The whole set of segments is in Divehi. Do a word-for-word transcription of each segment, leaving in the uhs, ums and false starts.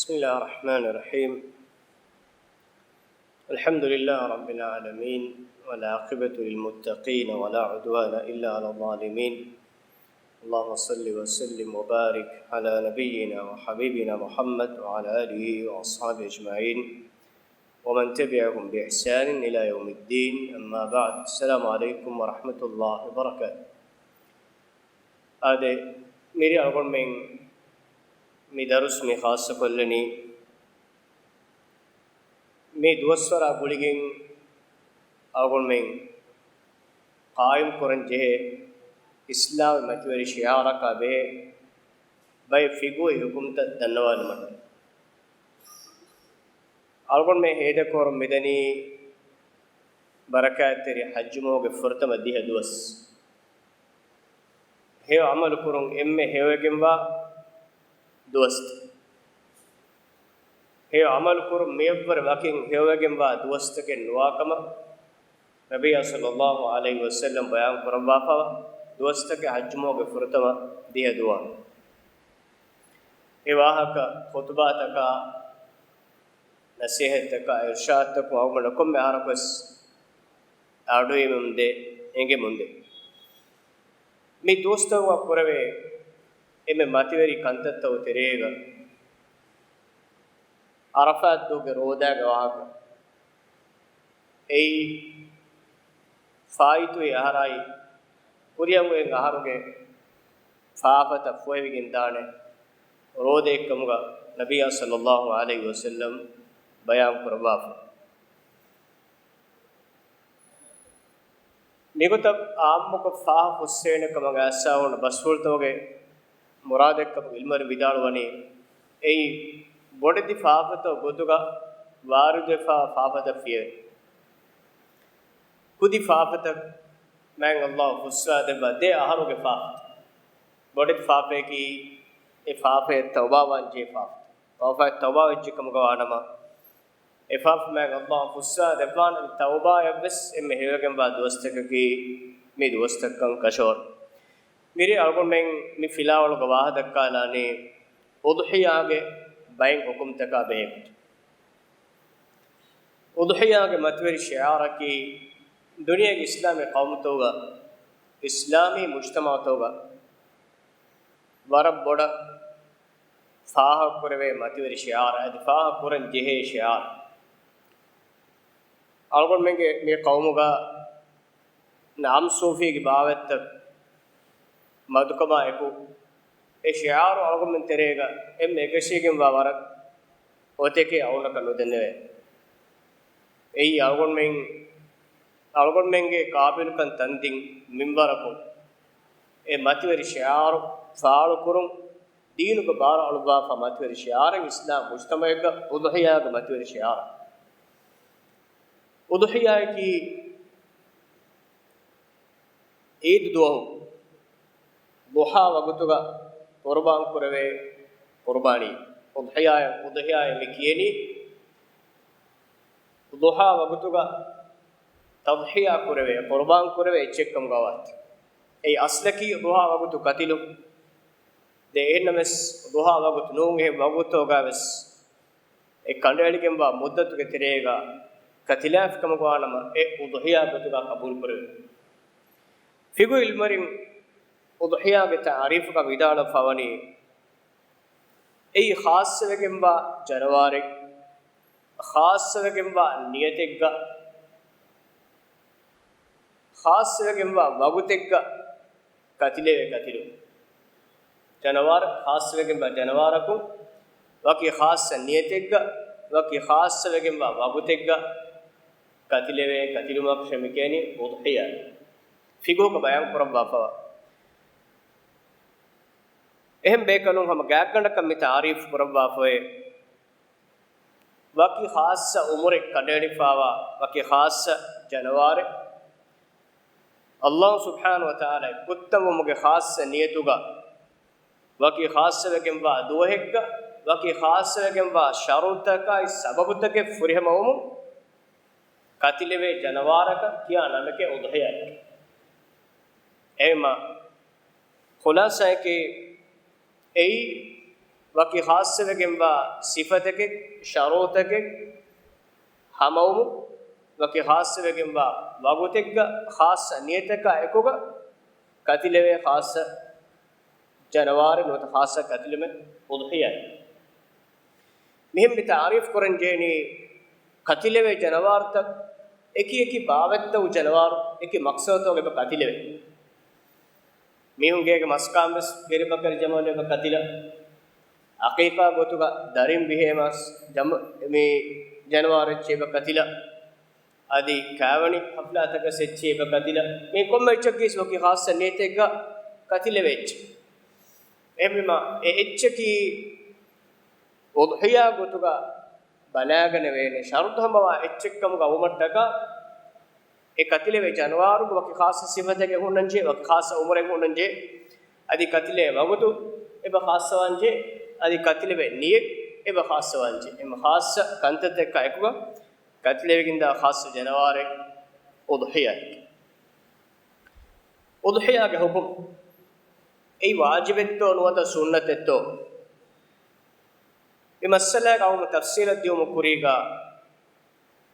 بسم الله الرحمن الرحيم. الحمد لله رب العالمين، والعاقبة للمتقين، ولا عدوان إلا على الظالمين. اللهم صل وسلم وبارك على نبينا وحبيبنا محمد وعلى آله وأصحابه أجمعين، ومن تبعهم بإحسان إلى يوم الدين. أما بعد. السلام عليكم ورحمة الله وبركاته. އާދެ، މިރޭ އަޅުގަނޑުމެން މި ދަރުސް މި ޚާއްޞަކޮށްލަނީ، މި ދުވަސްވަރާ ގުޅިގެން އަޅުގަނޑުމެން ޤާއިމް ކުރަން ޖެހޭ އިސްލާމް މަތިވެރި ޝިޢާރަކާ ބެހޭ ބައެއް ފިޤުހީ ޙުކުމްތައް ދަންނަވާލުމަށް. އަޅުގަނޑުމެން ހޭދަކުރަން މިދަނީ ބަރަކާތްތެރި ޙައްޖު މަހުގެ ފުރަތަމަ ދިހަ ދުވަސް. ހެޔޮ ޢަމަލު ކުރުން އެންމެ ހެޔޮވެގެންވާ ދުވަސްތައް. ހެޔޮ ޢަމަލު ކުރުން މިޔަށްވުރެ ވަކިން ހެޔޮވެގެންވާ ދުވަސްތަކެއް ނުވާކަމަށް ނަބިއްޔާ ޞައްލައްލާހު ޢަލައިހި ވަސައްލަމް ބަޔާން ކުރައްވާފަވާ ދުވަސްތަކެއް ޙައްޖު މަހުގެ ފުރަތަމަ ދިހަ ދުވަހު. އެ ވާހަކަ ޚުޠުބާތަކާ، ނަޞޭޙަތްތަކާ، އިރްޝާދުތަކުން އަޅުގަނޑު ކޮންމެ އަހަރަކުވެސް އަޑުއިވެމުންދޭ، އެނގެމުންދޭ. މި ދުވަސްތަކުގަ ކުރެވޭ އެންމެ މަތިވެރި ކަންތައްތަކުގެ ތެރޭގަ ޢަރަފާތް ދުވަހުގެ ރޯދާގެ ވާހަކަ. އެއީ ފާއިތުވި އަހަރާއި ކުރިއަށް އޮތް އަހަރުގެ ފާފަތައް ފޮހެވިގެންދާނެ ރޯދައެއްކަމުގަ ނަބިއްޔާ ޞައްލައްލާހު ޢަލައިހި ވަސައްލަމް ބަޔާން ކުރައްވާފަ. މިގޮތަށް ޢާއްމުކޮށް ފާހަގަ ހުސްވޭނެ ކަމަށް އައިސް އޮންނަ ބަސްފުޅުތަކުގެ މުރާދެއްކަމަށް ޢިލްމުވެރިން ވިދާޅުވަނީ، އެއީ ބޮޑެތި ފާފަތައް ގޮތުގަ ވާރިދުވެފަ ފާފަތައް ފިޔަވެ. ކުދި ފާފަތައް މާތް ﷲ ފުއްސާ ދެއްވާ ދެ އަހަރުގެ ފާފަތައް. ބޮޑެތި ފާފަޔަކީ އެ ފާފަޔަށް ތައުބާވާން ޖެހޭ ފާފަ. ތައުބާ، ތައުބާ ވެއްޖެ ކަމުގަ ވާނަމަ، އެ ފާފަ މާތް ﷲ ފުއްސާ ދެއްވާނެ ތައުބާއަށްވެސް އެންމެ ހެޔޮވެގެންވާ ދުވަސްތަކަކީ މި ދުވަސްތަކަށް ކަށަވަރު. މިރޭ އަޅުގަނޑުމެން މި ފިލާވަޅުގަ ވާހަކަ ދައްކާލާނީ އުޟްޙިޔާގެ ބައެއް ޙުކުމްތަކާ ބެހޭ ގޮތުން. އުޟްޙިޔާގެ މަތިވެރި ޝިޢާރަކީ ދުނިޔޭގެ އިސްލާމީ ޤައުމުތަކުގަ، އިސްލާމީ މުޖްތަމަޢުތަކުގަ ވަރަށް ބޮޑަށް ފާހަގަކުރެވޭ މަތިވެރި ޝިޢާރެއް، އަދި ފާހަގަކުރަން ޖެހޭ ޝިޢާރެއް. އަޅުގަނޑުމެންގެ މި ޤައުމުގަ ނަޢަމް ސޫފީގެ ބާވަތްތައް މަދުކަމާ އެކު، އެ ޝިޢާރު އަޅުގަނޑުމެން ތެރޭގަ އެންމެ އެކަށީގެންވާ ވަރަށް އޮތެކޭ އަޅުގަނޑަކަށް ނުދެންނެވޭ. އެއީ އަޅުގަނޑުމެން، އަޅުގަނޑުމެންގެ ޤާބިލުކަން ތަންދިން މިންވަރަކުން އެ މަތިވެރި ޝިޢާރު ފާޅުކުރުން، ދީނުގެ ބާރު އަޅުއްވާފަ މަތިވެރި ޝިޢާރެއް، އިސްލާމް މުޖްތަމަޢެއްގަ އުޟްޙިޔާގެ މަތިވެރި ޝިޢާރެއް. އުޟްޙިޔާއަކީ ޢީދު ދުވަހު ޟުޙާ ވަގުތުގަ ޤުރުބާން ކުރެވޭ ޤުރުބާނީ. އުޟްޙިޔާއަށް، އުޟްޙިޔާއޭ މި ކިޔެނީ ޟުޙާ ވަގުތުގަ ތަޟްޙިޔާ ކުރެވޭ، ޤުރުބާން ކުރެވޭ އެއްޗެއްކަމުގަ ވާތީ. އެއީ އަސްލަކީ ޟުޙާ ވަގުތު ކަތިލުން. ދެ އެހެންނަމަވެސް ޟުޙާ ވަގުތު ނޫން، އެހެން ވަގުތުގަވެސް އެ ކަނޑައެޅިގެންވާ މުއްދަތުގެ ތެރޭގަ ކަތިލާފިކަމުގަ ވާނަމަ، އެ އުޟްޙިޔާ ގޮތުގަ ޤަބޫލުކުރެވޭ. ފިޤުހު ޢިލްމުވެރިން އުޟްޙިޔާގެ ތަޢުރީފުގަ ވިދާޅުވެފަވަނީ، އެއީ ޚާއްޞަވެގެންވާ ޖަނަވާރެއް، ޚާއްޞަވެގެންވާ ނިޔަތެއްގަ، ޚާއްޞަވެގެންވާ ވަގުތެއްގަ ކަތިލެވޭ ކަތިލުން. ޖަނަވާރު، ޚާއްޞަވެގެންވާ ޖަނަވާރަކުން، ވަކި ޚާއްޞަ ނިޔަތެއްގަ، ވަކި ޚާއްޞަވެގެންވާ ވަގުތެއްގަ ކަތިލެވޭ ކަތިލުމަކަށެއް މި ކިޔަނީ އުޟްޙިޔާ. ފިޤުހުގަ ބަޔާން ކުރައްވާފަވާ. އެހެން ބޭކަލުން ހަމަ ގާތްގަނޑަކަށް މި ތަޢުރީފު ކުރައްވާފައި. ވަކި ޚާއްޞަ އުމުރެއް ކަނޑައެޅިފަވާ، ވަކި ޚާއްޞަ ޖަނަވާރެއް، ﷲ ސުބްޙާނަހޫ ވަތަޢާލާ ކުއްތަންވުމުގެ ޚާއްޞަ ނިޔަތުގަ، ވަކި ޚާއްޞަވެގެންވާ ދުވަހެއްގަ، ވަކި ޚާއްޞަވެގެންވާ ޝަރުޠުތަކާއި ސަބަބުތަކެއް ފުރިހަމަވުމުން ކަތިލެވޭ ޖަނަވާރަކަށް ކިޔާ ނަމެކޭ އުޟްޙިޔާ. އެހެންމަ ޚުލާޞާއަކީ އެއީ ވަކި ޚާއްޞަވެގެންވާ ސިފަތަކެއް، ޝަރުޠުތަކެއް ހަމަވުމުން، ވަކި ޚާއްޞަވެގެންވާ ވަގުތެއްގަ، ޚާއްޞަ ނިޔަތަކާ އެކުގަ ކަތިލެވޭ ޚާއްޞަ ޖަނަވާރެއް ނުވަތަ ޚާއްޞަ ކަތިލުމެއް އުޟްޙިޔާ. މިހެން މި ތަޢުރީފު ކުރަން ޖެހެނީ، ކަތިލެވޭ ޖަނަވާރުތައް އެކި އެކި ބާވަތްތައް ޖަނަވާރު އެކި މަޤްޞަދުތަކުގަ އެބަ ކަތިލެވޭ. މީހުންގޭގެ މަސްކާން ވެސް ވެރިބަކަރި ޖަމަލު އެބަ ކަތިލަ، އަޤީޤާ ގޮތުގަ ދަރިން ވިހޭ މަސް ޖަމަ-، މި ޖަނަވާރު އެއްޗެއް އެބަ ކަތިލަ، އަދި ކާވަނި ޙަފްލާތަކަސް އެއްޗެއް އެބަ ކަތިލަ، މި ކޮންމެ އެއްޗަކީ ވަކި ޚާއްޞަ ނިޔަތެއްގަ ކަތިލެވޭ އެއްޗެއް. އެހެންވީމަ އެ އެއްޗަކީ އުޟްޙިޔާ ގޮތުގަ ބަލާގަނެވޭނެ ޝަރުޠު ހަމަވާ އެއްޗެއްކަމުގަ ވުމަށްޓަކާ، އެ ކަތިލެވޭ ޖަނަވާރުގެ ވަކި ޚާއްޞަ ސިފަތެއް ހުންނަންޖެހޭ، ވަކި ޚާއްޞަ އުމުރެއް ހުންނަންޖެހޭ، އަދި ކަތިލޭ ވަގުތު އެބަ ޚާއްޞަވާންޖެހޭ، އަދި ކަތިލެވޭ ނިޔަތް އެބަ ޚާއްޞަވާންޖެހޭ. އެމަ ޚާއްޞަ ކަންތައްތަކާ އެކުގަ ކަތިލެވިގެންދާ ޚާއްޞަ ޖަނަވާރެއް އުޟްޙިޔާ. އުޟްޙިޔާގެ ޙުކުމް، އެއީ ވާޖިބެއްތޯ ނުވަތަ ސުންނަތެއްތޯ؟ މި މައްސަލާގެ އައުމު ތަފްޞީލަށް ދިޔުމު ކުރީގަ،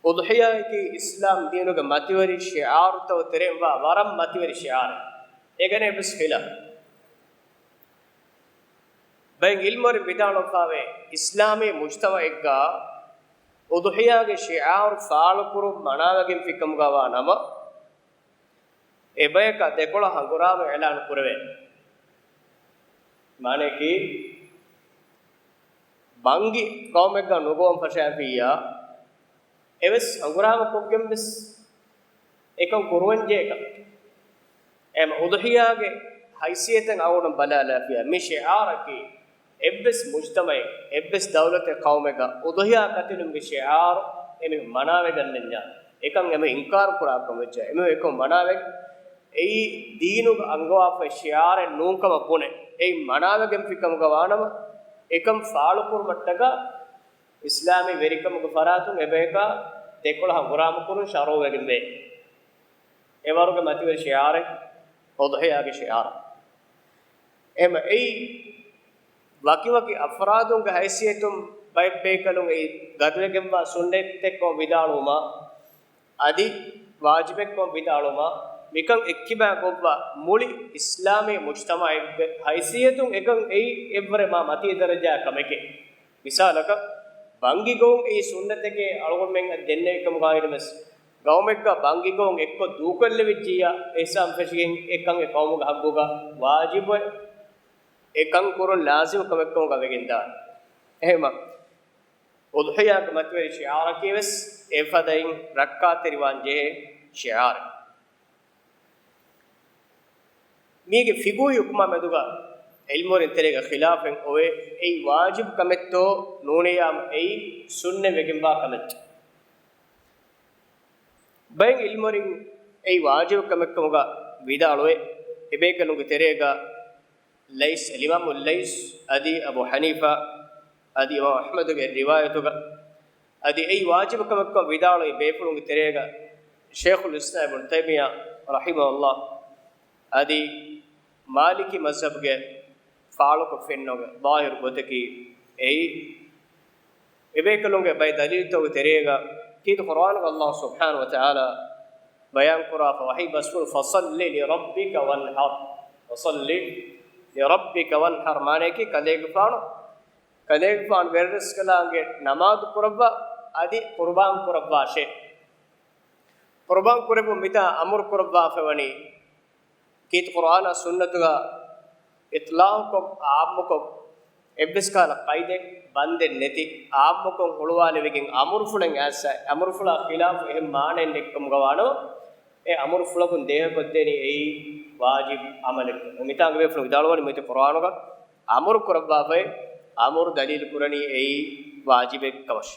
އުޟްޙިޔާއަކީ އިސްލާމް ދީނުގެ މަތިވެރި ޝިޢާރުތައް ތެރެއިންވާ ވަރަށް މަތިވެރި ޝިޢާރެއް. އޭގަނެ ވެސް ޚިލާފު. ބައެއް ޢިލްމުވެރިން ވިދާޅުވެފަވޭ، އިސްލާމީ މުޖްތަމަޢެއްގަ އުޟްޙިޔާގެ ޝިޢާރު ފާޅުކުރުން މަނާވެގެންފިކަމުގަ ވާ ނަމަ، އެބަޔަކަށް ދެކޮޅަށް ހަނގުރާމަ އިޢުލާނު ކުރެވޭ. މާނައަކީ، ބަންގި ޤައުމެއްގަ ނުގޮވަން ފަށާފިއްޔާ، އެވެސް ހަނގުރާމަ ކޮށްގެން ވެސް އެކަން ކުރުވަންޖެހޭކަން. އެހެން އުޟްޙިޔާގެ ހައިސިއްޔަތަށް އަޅުގަނޑު ބަލާލާފިއްޔާ، މި ޝިޢާރަކީ އެއްވެސް މުޖްތަމަޢެއް، އެއްވެސް ދައުލަތެއް، ޤައުމެއްގަ އުޟްޙިޔާ ކަތިލުމުގެ ޝިޢާރު އެމީހުން މަނާވެގަންނަންޏާ، އެކަން އެމީހުން އިންކާރު ކުރާކަން ވެއްޖެ، އެމީހުން އެކަން މަނާވެ، އެއީ ދީނުގަ އަންގަވާފައި ޝިޢާރެއް ނޫންކަމަށް ބުނެ، އެއީ މަނާވެގެންފިކަމުގަ ވާނަމަ، އެކަން ފާޅުކުރުމަށްޓަކާ އިސްލާމީ ވެރިކަމުގެ ފަރާތުން އެބަޔަކާ ދެކޮޅަށް ހަނގުރާމަ ކުރުން ޝަރުޢުވެގެންވޭ. އެވަރުގެ މަތިވެރި ޝިޢާރެއް އުޟްޙިޔާގެ ޝިޢާރު. އެހެން އެއީ ވަކިވަކި އަފްރާދުންގެ ހައިސިއްޔަތުން ބައެއް ބޭކަލުން އެއީ ގަދުވެގެންވާ ސުންނަތެއްކޮށް ވިދާޅުވުމާ، އަދި ވާޖިބެއްކޮށް ވިދާޅުވުމާ، މިކަން އެއްކިބާ ގޮއްވާ މުޅި އިސްލާމީ މުޖްތަމަޢެއްގެ ހައިސިއްޔަތުން އެކަން އެއީ އެއްވަރެ މާ މަތީ ދަރަޖާ ކަމެކޭ. މިސާލަކަށް، ބަންގި ގޮވުން އެއީ ސުންނަތެކޭ އަޅުގަނޑުމެން އަދި ދެންނެވި ކަމުގައި ވެސް، ގައުމެއްގަ ބަންގި ގޮވުން އެއްކޮށް ދޫކޮށްލެވިއްޖިއްޔާ، އެހްސާން ފެށިގެން އެކަން އެ ޤައުމުގެ ޙައްޤުގަ ވާޖިބު އެކަން ކުރުން ލާޒިމު ކަމެއްކަމުގަ ވެގެންދާނެ. އެހެންމަ، އުޟްޙިޔާގެ މަތިވެރި ޝިޢާރަކީ ވެސް އެފަދައިން ރައްކާތެރިވާން ޖެހޭ ޝިޢާރެއް. މީގެ ފިޤުހީ ޙުކުމާ މެދުގަ ޢިލްމުވެރިން ތެރޭގަ ޚިލާފެއް އޮވޭ، އެއީ ވާޖިބު ކަމެއްތޯ ނޫނިއްޔާމު އެއީ ސުންނަތް ވެގެންވާ ކަމެއްތޯ. ބައެއް ޢިލްމުވެރިން އެއީ ވާޖިބު ކަމެއްކަމުގަ ވިދާޅުވޭ، އެބޭކަލުންގެ ތެރޭގަ ލައިސް، އަލްއިމާމު ލައިސް އަދި އަބޫ ޙަނީފާ އަދި އިމާމު އަޙްމަދުގެ ރިވާޔަތުގަ، އަދި އެއީ ވާޖިބު ކަމެއްކަން ވިދާޅުވި ބޭފުޅުންގެ ތެރޭގަ ޝޭޚުލް އިސްލާމް އިބްނު ތައިމިއްޔާ ރަޙިމަހުﷲ އަދި މާލިކީ މަޒްހަބުގެ ފާޅުކޮށް ފެންނަ ޒާހިރު ގޮތަކީ އެއީ، އެބޭކަލުންގެ ބައެއް ދަލީލުތަކުގެ ތެރޭގަ ކީރިތި ޤުރްއާނުގަ ﷲ ސުބްޙާނަހޫ ވަތަޢާލާ ބަޔާންކުރާފަ ވަޙީ ބަސްފުޅު، "ފަޞައްލި ލިރައްބިކަ ވަންޙަރް." "ފަޞައްލި ލިރައްބިކަ ވަންޙަރް" މާނައަކީ، ކަލޭގެފާނު، ކަލޭގެފާނު ވެރިރަސްކަލާނގެ ނަމާދު ކުރައްވާ، އަދި ޤުރުބާން ކުރައްވާށޭ. ޤުރުބާން ކުރެއްވުން މިތާ އަމުރު ކުރައްވާފައިވަނީ، ކީރިތި ޤުރްއާނާ ސުންނަތުގަ އިޠްލާޤުކޮށް، ޢާއްމުކޮށް، އެއްވެސް ކަހަލަ ޤައިދެއް، ބަންދެއް ނެތި، ޢާއްމުކޮށް ހުޅުވާލެވިގެން އަމުރުފުޅެއް އައިސް، އަމުރުފުޅާ ޚިލާފު އެހެން މާނައެއް ނެތްކަމުގަ ވާނަމަ، އެ އަމުރުފުޅަކުން ދޭހަކޮށްދޭނީ އެއީ ވާޖިބު ޢަމަލެއް. މިތާނގެ ބޭފުޅުން ވިދާޅުވަނީ މިތި ޤުރްއާނުގަ އަމުރު ކުރައްވާފައި، އަމުރު ދަލީލު ކުރަނީ އެއީ ވާޖިބެއް ކަމަށް.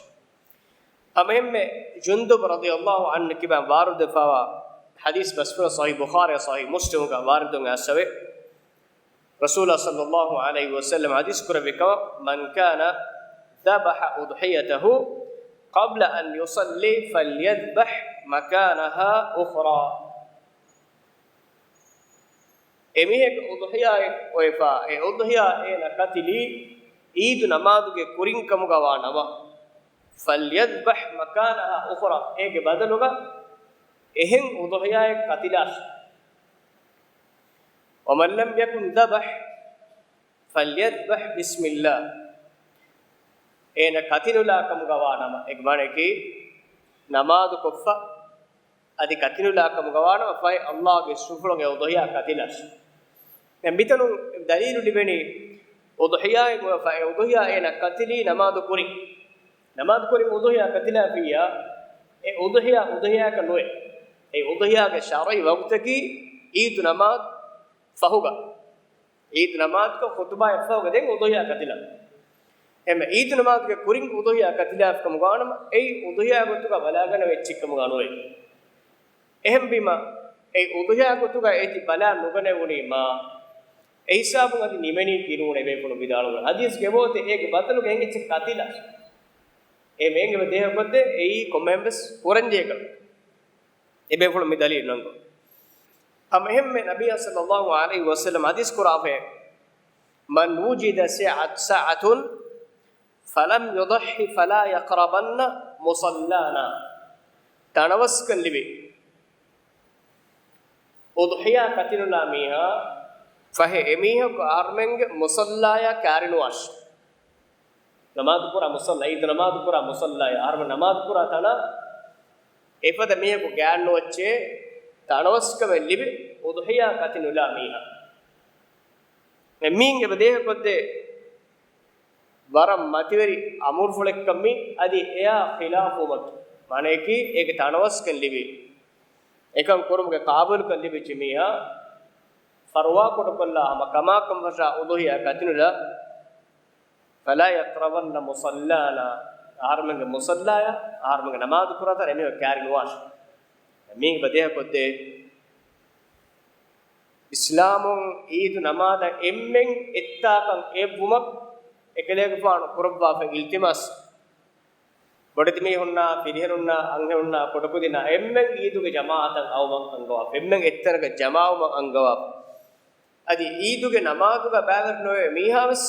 ހަމައެހެންމެ ޖުންދުބު ރަޟިޔަﷲ ޢަންހު ކިބައިން ވާރިދުވެފައިވާ ޙަދީޘް ބަސްފުޅު ޞަޙީޙު ބުޚާރީ ޞަޙީޙު މުސްލިމުގަ ވާރިދުވެ އައިސްފަވޭ. ރަސޫލާ ޞައްލަﷲ ޢަލައިހި ވަސައްލަމަ ޙަދީޘް ކުރެއްވި ކަމަށް، "من كان ذبح أضحيته قبل أن يصلي فليذبح مكانها أخرى." އެމީހެއްގެ އުޟްޙިޔާއެއް އޮވެފަ، އެ އުޟްޙިޔާ އޭނަ ކަތިލީ، ޢީދު ނަމާދުގެ ކުރިން ކަމުގަ ވާ ނަމަ، فَلْيَذْبَحْ مَكَانَهَا أُخْرَىٰ، އޭގެ ބަދަލުގަ އެހެން އުޟުޙިޔާއެއް ކަތިލާށި. وَمَنْ لَمْ يَكُنْ ذَبَحَ فَلْيَذْبَحْ بِسْمِ اللَّهِ. އޭނަ ކަތިނުލާ ކަމުގަ ވާ ނަމަ، އޭގެ މާނައަކީ، ނަމާދު ކޮށްފަ އަދި ކަތިނުލާ ކަމުގަ ވާ ނަމަ، ފަހެ ﷲ ގެ އިސްރުފުޅުން އެ އުޟުޙިޔާ ކަތިލާށި. ދެން މިތަނުން ދަލީލު ލިބެނީ، އުޟުޙިޔާއެއް އޮވެފަ އެ އުޟުޙިޔާ އޭނަ ކަތިލީ ނަމާދު ކުރިން. ނަމާދު ކުރިން އުޟުޙިޔާ ކަތިލާފިއްޔާ، އެ އުޟުޙިޔާ އުޟުޙިޔާއަކަށް ނުވޭ. އެ އުޟުޙިޔާގެ ޝަރުޢީ ވަގުތަކީ ޢީދު ނަމާދު ފަހުގަ. ޢީދު ނަމާދުގަ ޚުޠުބާއަށްފަހުގަ ދެން އުޟުޙިޔާ ކަތިލާ. އެހެންވެ، ޢީދު ނަމާދުގެ ކުރިން އުޟުޙިޔާ ކަތިލާފިކަމުގަ ވާނަމަ، އެއީ އުޟުޙިޔާ ގޮތުގަ ބަލާގަނެވޭ އެއްޗެއްކަމުގަ ނުވޭ. އެހެންވީމަ، އެ އުޟުޙިޔާ ގޮތުގަ އޭތި ބަލާ ނުގަނެވުނީމާ، އެ ހިސާބުން އަދި ނިމެނީ ކިރުވުން އެބޭފުޅުން ވިދާޅުވުން. ޙަދީޘްގެ އެބައޮތޭ އޭގެ ބަދަލުގަ އެހެން އެއްޗެއް ކަތިލާށި. އެ މޭނގެ ދޭހަކޮށްދޭ އެއީ ކޮންމެހެންވެސް ކުރަންޖެހޭ ކަމެއް. އެބޭފުޅުން މި ދަލީލު ނަންގަވަން. ހަމަ އެހެންމެ ނަބިއްޔާ ޞައްލައްލާހު ޢަލައިހި ވަސައްލަމަ ޙަދީޘް ކުރާފައި، مَنْ وُجِدَ سَعَةٌ، سَعَةٌ، فَلَمْ يُضَحِّ فَلَا يَقْرَبَنَّ مُصَلَّانَا. ތަނަވަސްކަން ލިބި އުޟުޙިޔާ ކަތިނުލާ މީހާ، ފަހެ އެމީހަކު އަހަރުމެންގެ މުޞައްލާޔާ ކައިރިނުވާށި. ނަމާދުކުރާ މުޞައްލާ، ޢީދު ނަމާދުކުރާ މުޞައްލާޔާ، އަހަރުމެން ނަމާދުކުރާ ތަނާ އެފަދަ މީހަކު ގާތްނުވައްޗޭ، ތަނަވަސްކަމެއް ލިބި އުޟުޙިޔާ ކަތިނުލާ މީހާ. އެ މީން އެބަ ދޭހަކޮށްދޭ ވަރަށް މަތިވެރި އަމުރުފުޅެއްކަން މީ، އަދި އެއާ ޚިލާފުވުމަކީ. މާނަޔަކީ، އޭގެ ތަނަވަސްކަން ލިބި، އެކަން ކުރުމުގެ ޤާބިލުކަން ލިބިއްޖެ މީހާ، ފަރުވާކޮށްކޮށްލާ ހަމަ ކަމާކަން ފަށާ އުޟުޙިޔާ ކަތިނުލާ، فَلَا يَقْرَبَنَّ مُصَلَّانَا، އަހަރުމެންގެ މުޞައްލާޔާ، އަހަރުމެންގެ ނަމާދު ކުރާ ތަނަށް އެމީހަކު ކައިރިނުވާށި. މީގެ ބަދޭހަކޮށްދޭ، އިސްލާމުން ޢީދު ނަމާދަށް އެންމެން އެއްތާކަން އެއްވުމަށް އެކަލޭގެފާނު ކުރައްވާފަ އިލްތިމާސް. ބޮޑެތި މީހުންނާ، ފިރިހެނުންނާ، އަންހެނުންނާ، ކުޑަކުދިންނާ އެންމެން ޢީދުގެ ޖަމާޢަތަށް އައުމަށް އަންގަވާފަ. އެންމެން އެއްތަނަކަށް ޖަމާވުމަށް އަންގަވާފަ. އަދި ޢީދުގެ ނަމާދުގަ ބައިވެރި ނުވެ މީހާވެސް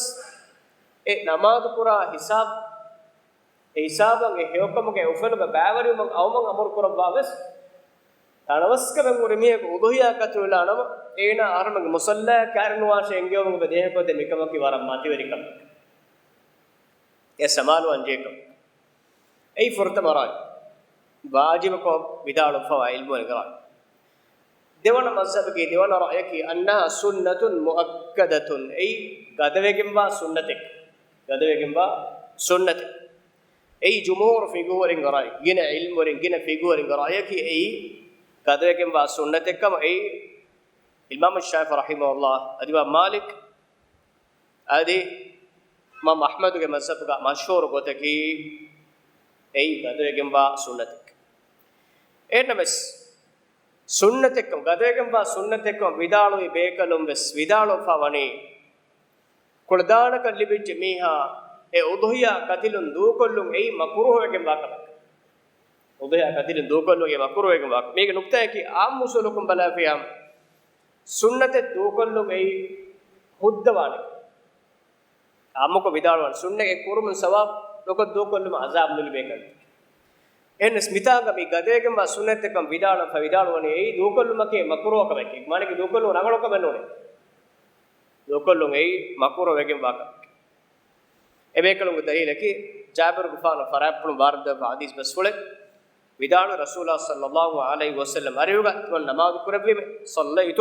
އެ ނަމާދު ކުރާ ހިސާބު، އެ ހިސާބަށް އެ ހެޔޮކަމުގެ އުފަލުގަ ބައިވެރިވުމަށް އައުމަށް އަމުރު ކުރައްވާވެސް، ތަނަވަސްކަމެއް ހުރި މީހަކު އުޟުޙިޔާ ކަތިނުލާ ނަމަ، އޭނާ އަހަރުމެންގެ މުޞައްލާއަށް ކައިރިނުވާށޭ އެންގެވުމުގެ ބަދޭހަކޮށްދޭ މިކަމަކީ ވަރަށް މަތިވެރި ކަމެއް. އެ ސަމާލުވާން ޖެހޭ ކަމެއް. އެއީ ފުރަތަމަ ރާއި. ވާޖިބުކޮށް ވިދާޅުވެފަވާ ޢިލްމުވެރިންގެ ރާއި. ދެވަނަ މަޒްހަބަކީ، ދެވަނަ ރައުޔަކީ، أَنَّهَا سُنَّةٌ مُؤَكَّدَةٌ، އެއީ ގަދަވެގެންވާ ސުންނަތެއް. ގަދަވެގެންވާ ސުންނަތެއް. އެއީ ޖުމްހޫރު ފިޤުހުވެރިންގެ ރައުޔު. ގިނަ ޢިލްމުވެރިން، ގިނަ ފިޤުހުވެރިންގެ ރައުޔަކީ، އެއީ ގަދަވެގެންވާ ސުންނަތެއްކަމަށް. އެއީ އިމާމު ޝާފިޢީ ރަޙިމަހުﷲ، އަދި އިމާމު މާލިކް، އަދި އިމާމު އަޙްމަދުގެ މަޒްހަބުގަ މަޝްހޫރު ގޮތަކީ، އެއީ ގަދަވެގެންވާ ސުންނަތެއް. އެހެންނަމަވެސް، ސުންނަތެއްކަމަށް، ގަދަވެގެންވާ ސުންނަތެއްކަމަށް ވިދާޅުވި ބޭކަލުން ވެސް ވިދާޅުވެފަ ވަނީ، ކުޅަދާނަކަން ލިބިއްޖެ މީހާ އެ އުޟުޙިޔާ ކަތިލުން ދޫކޮށްލުން އެއީ މަކުރޫހުވެގެންވާ ކަމެއް. އުޟުޙިޔާ ކަތިލުން ދޫކޮށްލުން އެއީ މަކުރޫހުވެގެންވާ ކަމެއް. މީގެ ނުކްތާއަކީ އާއްމު އުޞޫލަކުން ބަލާފިޔާ، ސުންނަތެއް ދޫކޮށްލުން އެއީ ހުއްދަވާނެ. އާއްމުކޮށް ވިދާޅުވާނެ، ސުންނަތެއް ކުރުމުން ސަވާބު ނުކޮށް ދޫކޮށްލުމަށް ޢަޛާބު ނުލިބޭ ކަން. އެހެނަސް މިތާނގަ މި ގަދަވެގެންވާ ސުންނަތެއްކަން ވިދާޅުވެފަ ވިދާޅުވަނީ އެއީ ދޫކޮށްލުމަކީ މަކުރޫހު ކަމެކޭ. މާނައަކީ ދޫކޮށްލުން ރަނގަޅު ކަމެއް ނޫނޭ. ދޫކޮށްލުން އެއީ މަކުރޫހު ވެގެންވާ ކަމެކޭ. އެބޭކަލުންގެ ދަލީލަކީ، ޖާބިރުގެފާނު ފަރާތްޕުޅުން ވާރިދުވެފަ ޙަދީޘް ބަސްފުޅެއް ވިދާޅުވި، ރަސޫލާ ޞައްލައްލާހު ޢަލައިހި ވަސައްލަމް އަރިހުގަ ތިމަން ނަމާދު ކުރެއްވީމެ، صليت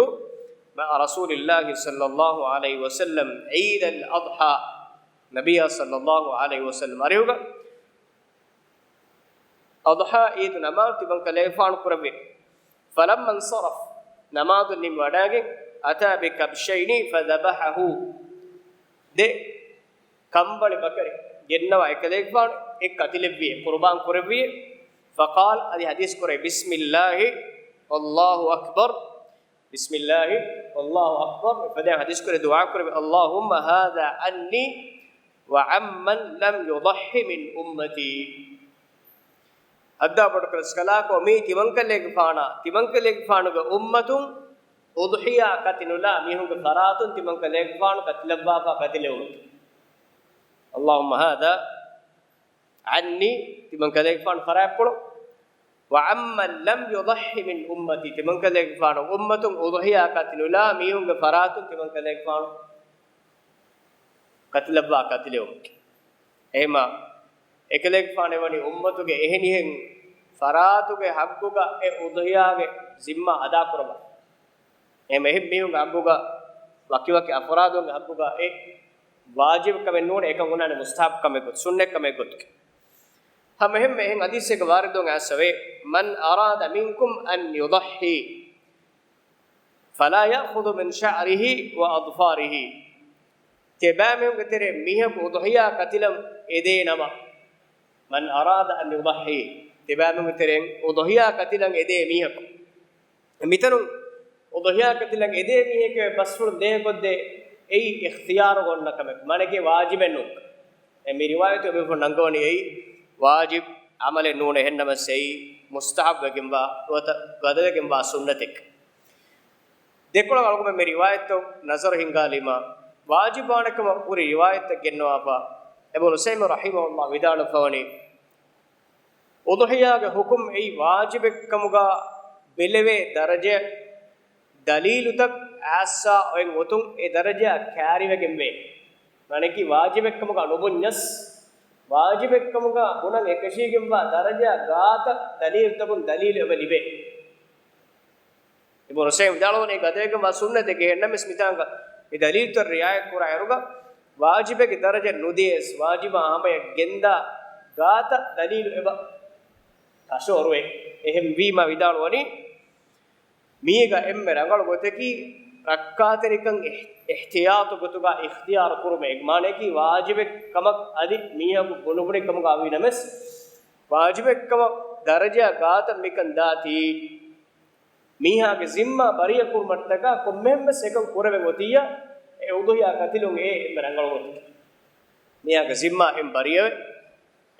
مع رسول الله صلى الله عليه وسلم عيد الأضحى، ނަބިއްޔާ ޞައްލައްލާހު ޢަލައިހި ވަސައްލަމް އަރިހުގަ އަޟްޙާ ޢީދު ނަމާދު ތިމަން ކަލޭގެފާނު ކުރެއްވި. فلما انصرف، ނަމާދު ނިންމި ވަޑާގެން، أتى بكبشين فذبحه، ދެ ކަނބަޅި ބަކަރި ގެންނަވާ އެކަލޭގެފާނު އެއް ކަތިލެއްވި، ޤުރުބާން ކުރެއްވި. فقال، އަދި ޙަދީޘް ކުރޭ، بسم الله والله أكبر، بسم الله والله أكبر، އެފަދައިން ޙަދީޘް ކުރޭ، ދުޢާ ކުރެއްވި، اللهم هذا عني وعمن لم يضح من أمتي. ހައްދާ ބޮޑުކަލަ ސްކަލާކޯ މީ ތިމަންކަލޭގެފާނާ، ތިމަންކަލޭގެފާނުގެ އުއްމަތުން އުޟުޙިޔާ ކަތި ނުލާ މީހުންގެ ފަރާތުން ތިމަންކަލޭގެފާނު ކަތިލައްވާފާ ކަތިލެއްވުން. اللهم هذا عني، ތިމަންކަލޭގެފާނު ފަރާތްޕުޅު، وعمن لم يضح من أمتي، ތިމަންކަލޭގެފާނު އުއްމަތުން އުޟުޙިޔާ ކަތިލުލާ މީހުންގެ ފަރާތުން ތިމަންކަލޭގެފާނު ކަތިލައްވާ ކަތިލެވުމަކީ. އެހެމަ އެކަލޭގެފާނެ ވަނީ އުއްމަތުގެ އެހެނިހެން ފަރާތުގެ ހައްގުގަ އެ އުޟުޙިޔާގެ ޒިންމާ އަދާކުރަމުން. އެހެމަ އެހެން މީހުންގެ ހައްގުގަ، ވަކިވަކި އަފްރާދުންގެ ހައްގުގަ އެ ވާޖިބު ކަމެއް ނޫން، އެކަން ހުންނާނެ މުސްތަޙައްބު ކަމެއް ގޮތު، ސުންނަތް ކަމެއް ގޮތުގެ. ހަމަ އެހެން އެހެން ޙަދީޘެއްގަ ވާރިދުވެ އައިސްފަވޭ، من أراد منكم أن يضحي فلا يأخذ من شعره وأظفاره. ތިބާމީހުންގެ ތެރެއިން މީހަކު އުޟުޙިޔާ ކަތިލަން އެދޭ ނަމަ، من أراد أن يضحي، ތިބާމީހުންގެ ތެރެއިން އުޟުޙިޔާ ކަތިލަން އެދޭ މީހަކު. މިތަނުން އުޟުޙިޔާ ކަތިލަން އެދޭ މީހެކޭ ބަސްފުޅުން ދޭ ގޮތް ދޭ، އެއީ އިޚްތިޔާރު އޮންނަ ކަމެއް، މާނައަކީ ވާޖިބެއް ނޫން. އެ މި ރިވާޔަތު އެބޭފުޅުން ނަންގަވަނީ އެއީ ވާޖިބް ޢަމަލެއް ނޫން، އެހެންނަމަސް އެއީ މުސްތަޙައްބުވެގެންވާ، ނުވަތަ ގަދަވެގެންވާ ސުންނަތެއް. ދެކޮޅަށް އަޅުގަނޑު މި ރިވާޔަތްތައް ނަޒަރު ހިންގާލީމާ، ވާޖިބާނެ ކަމަށް ހުރި ރިވާޔަތްތައް ގެންނަވާފަ، އިބްނު ޢުސައިމީން ރަޙިމަހުﷲ ވިދާޅުވެފަވަނީ، އުޟުޙިޔާގެ ޙުކުމް އެއީ ވާޖިބެއްކަމުގަ ބެލެވޭ ދަރަޖަ ދަލީލުތައް އައްސާ އޮތް ގޮތުން އެ ދަރަޖައަށް ކައިރިވެގެންވޭ. މާނައަކީ ވާޖިބެއްކަމުގަ ނުބުންޏަސް، ވާޖިބެއްކަމުގަ ބުނަން އެކަށީގެންވާ ދަރަޖައާ ގާތަށް ދަލީލުތަކުން ދަލީލު އެބަ ލިބޭ. އިބްނު ޢުސައިމީން ވިދާޅުވަނީ ގަދަވެގެންވާ ސުންނަތެކޭ، އެހެންނަމަސް މިތާނގަ އެ ދަލީލުތައް ރިޢާޔަތްކުރާ އިރުގަ ވާޖިބެއްގެ ދަރަޖަ ނުދިޔަސް، ވާޖިބާ ހަމަޔަށް ގެންދާ ގާތަށް ދަލީލު އެބަ ކަށަވަރުވޭ. އެހެންވީމާ ވިދާޅުވަނީ، މީގަ އެންމެ ރަނގަޅު ގޮތަކީ ރައްކާތެރިކަން އިހް-، އިޙްތިޔާޠު ގޮތުގަ އިޚްތިޔާރު ކުރުމޭ. މާނައަކީ ވާޖިބެއް ކަމަށް އަދި މީހަކު ބުނުބުނި ކަމުގަ ވީނަމަސް، ވާޖިބެއް ކަމަށް ދަރަޖައާ ގާތަށް މިކަން ދާތީ، މީހާގެ ޒިންމާ ބަރީއަ ކުރުމަށްޓަކާ ކޮންމެހެން ވެސް އެކަން ކުރެވެން އޮތިއްޔާ، އެ އުޟުޙިޔާ ކަތިލުން އެ އެންމެ ރަނގަޅު ގޮތަކީ. މީހާގެ ޒިންމާ އެން ބަރީއަވެ،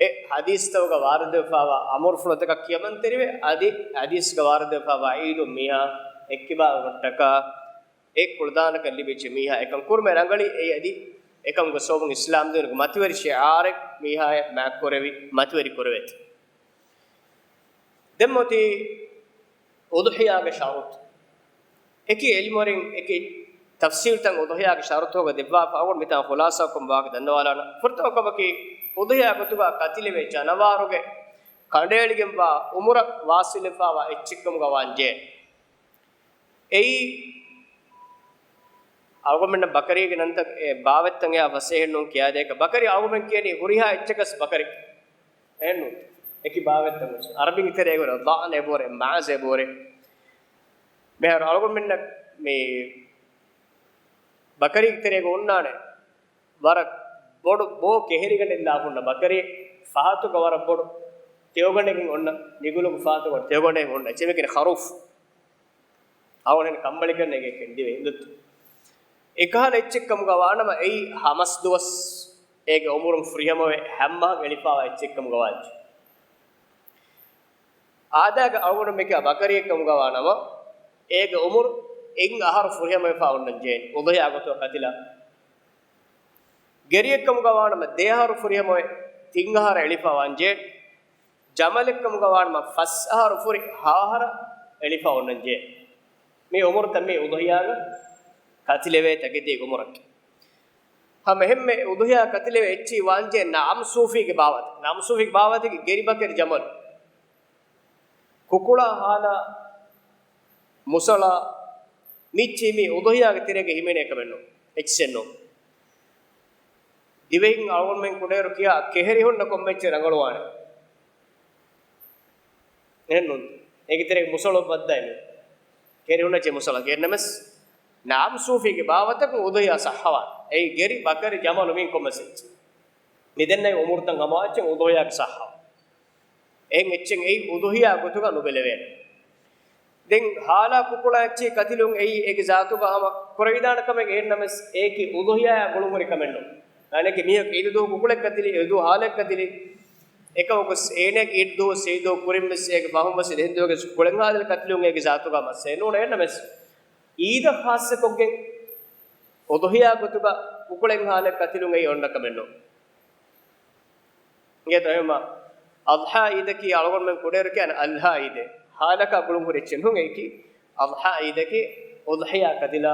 އެ ޙަދީޘްތަކުގަ ވާރިދުވެފައިވާ އަމުރުފުޅުތަކަށް ކިޔަމަންތެރިވެ، އަދި ޙަދީޘްގަ ވާރިދުވެފައިވާ ޢީދުން މީހާ އެއްކިބާވުމަށްޓަކާ، އެ ކުޅަދާނަކަން ލިބިއްޖެ މީހާ އެކަން ކުރުމެއް ރަނގަޅީ. އެއީ އަދި އެކަމުގެ ސަބަބުން އިސްލާމްދީނުގެ މަތިވެރި ޝިޢާރެއް މީހާޔަށް މާތްކުރެވި، މަތިވެރި ކުރެވޭތީ. ދެން އޮތީ އުޟުޙިޔާގެ ޝަރުޠު. އެކި ޢިލްމުވެރިން އެކި ތަފްސީލުތައް އުޟުޙިޔާގެ ޝަރުޠުގަ ދެއްވާފަ، އަޅުގަނޑު މިތާ ޚުލާޞާކޮށް ވާހަކަ ދަންނަވާލާނަން. ފުރަތަމަ ކަމަކީ، އުޟުޙިޔާ ގޮތުގަ ކަތިލެވޭ ޖަނަވާރުގެ ކަނޑައެޅިގެންވާ އުމުރަށް ވާސިލުވެފައިވާ އެއްޗެއްކަމުގަ ވާންޖެހޭ. އެއީ، އަޅުގަނޑުމެންނަށް ބަކަރީގެ ނަންތައް، އެ، ބާވަތްތައް އެއާ ފަސޭހަ ނޫން ކިޔާދޭކަށް، ބަކަރީ އަޅުގަނޑުމެން ކިޔަނީ ހުރިހާ އެއްޗަކަސް ބަކަރީ. އެހެންނު. އެކި ބާވަތްތައް އަރަބިން ތެރޭގަ ހުރެ، ޟާން އެބަހުރޭ، މާޒް އެބަހުރޭ. މިހާރު އަޅުގަނޑުމެންނަށް މި ބަކަރީގެ ތެރޭގަ އޮންނާނެ ވަރަށް ބޮޑު ބޯ ކެހެރިގަނޑެއްލާފަ ހުންނަ ބަކަރި، ފަހަތުގަ ވަރަށް ބޮޑު ތެޔޮގަނޑެއް އޮންނަ، ނިގުލުގެ ފަހަތުގަ ތެޔޮގަނޑެއް އޮންނަ، އެއްޗެއް މި ކިޔަނީ ޚަރޫފް. އަޅުގަނޑުމެން ކަނބަޅިކަން އެނގޭ ކެނޑިވެ އިނދުއްތު. އެކަހަލަ އެއްޗެއް ކަމުގަ ވާނަމަ، އެއީ ހަމަސް ދުވަސް އޭގެ އުމުރުން ފުރިހަމަވެ ހަމަހަށް އެޅިފައިވާ އެއްޗެއް ކަމުގަ ވާންޖެ. އާދައިގަ އަޅުގަނޑު މި ކިޔާ ބަކަރިއެއް ކަމުގަ ވާނަމަ، އޭގެ އުމުރު އެއް އަހަރު ފުރިހަމަވެފަ އޮންނަން ޖެހޭނެ، އުޟުޙިޔާ ގޮތުގަ ކަތިލާ. ގެރިއެއްކަމުގަ ވާނަމަ ދެއަހަރު ފުރިހަމަވެ ތިން އަހަރަށް އެޅިފަ ވާންޖެ. ޖަމަލެއްކަމުގަ ވާނަމަ ފަސް އަހަރު ފުރި ހަ އަހަރަށް އެޅިފަ އޮންނަންޖެ. މި އުމުރުތައް މި އުޟުޙިޔާގަ ކަތިލެވޭ ތަކެތީގެ އުމުރަކީ. ހަމަ އެހެންމެ އުޟުޙިޔާ ކަތިލެވޭ އެއްޗިހި ވާންޖެ ނަޢަމް ސޫފީގެ ބާވަތަށް. ނަޢަމް ސޫފީގެ ބާވަތަކީ ގެރި ބަކަރި ޖަމަލު. ކުކުޅާ ހާލާ މުސަޅާ މިއްޗި މި އުޟުޙިޔާގެ ތެރޭގަ ހިމެނޭ ކަމެއް ނޫން. އެއްޗެއް ނޫން. ދިވެހިން އަޅުގަނޑުމެން ކުޑައިރު ކިޔާ ކެހެރި ހުންނަ ކޮންމެ އެއްޗެއް ރަނގަޅުވާނެ. އެހެން ނޫން. އޭގެ ތެރޭގަ މުސަޅު ބައްދައި ނޫން. ކެހެރި ހުންނަ އެއްޗެއް މުސަޅަ ގެންނަމެސް، ނަޢަމް ސޫފީގެ ބާވަތަކުން އުޟުޙިޔާ ޞައްޙަވާނެ. އެއީ ގެރި ބަކަރި ޖަމަލު މިން ކޮންމެސް އެއްޗެއް. މި ދެންނެވި އުމުރުތައް ހަމަވާ އެއްޗެއް އުޟުޙިޔާގެ ޞައްޙަ. އެހެން އެއްޗެއް އެއީ އުޟުޙިޔާ ގޮތުގަ ނުބެލެވޭނެ. ދެން ހާލާ ކުކުޅާ އެއްޗިހި ކަތިލުން އެއީ އޭގެ ޒާތުގަ ހަމަ ކުރެވިދާނެ ކަމެއް އެހެންނަމެސް އެއީކީ އުޟުޙިޔާއާ ގުޅުންހުރި ކަމެއް ނޫން. މާނައަކީ މީހަކު އީދު ދުވަހު ކުކުޅެއް ކަތިލި، އީދު ހާލެއް ކަތިލި، އެކަމަކު އޭނައަކީ އީދު ދުވަހު އީދު ކުރިން ވެސް އޭގެ ފަހުން ވެސް އެހެން ދުވަހުގެ ކުކުޅެއް ހާލެއް ކަތިލުން އޭގެ ޒާތުގަ މައްސަލައެއް ނޫން. އެހެންނަމެސް އީދަށް ޚާއްޞަކޮށްގެން އުޟުޙިޔާ ގޮތުގަ ކުކުޅެއް ހާލެއް ކަތިލުން އެއީ އޮންނަ ކަމެއް ނޫން. އެނގޭތޯ އެހެންމަ، އަޟްޙާ ޢީދަކީ އަޅުގަނޑުމެން ކުޑައިރު ކިޔަން އަލްހާ ޢީދޭ. ހާލަކާ ގުޅުން ހުރި އެއްޗެއް ނޫން އެއީކީ. އަޟްޙާ ޢީދަކީ އުޟްޙިޔާ ކަތިލާ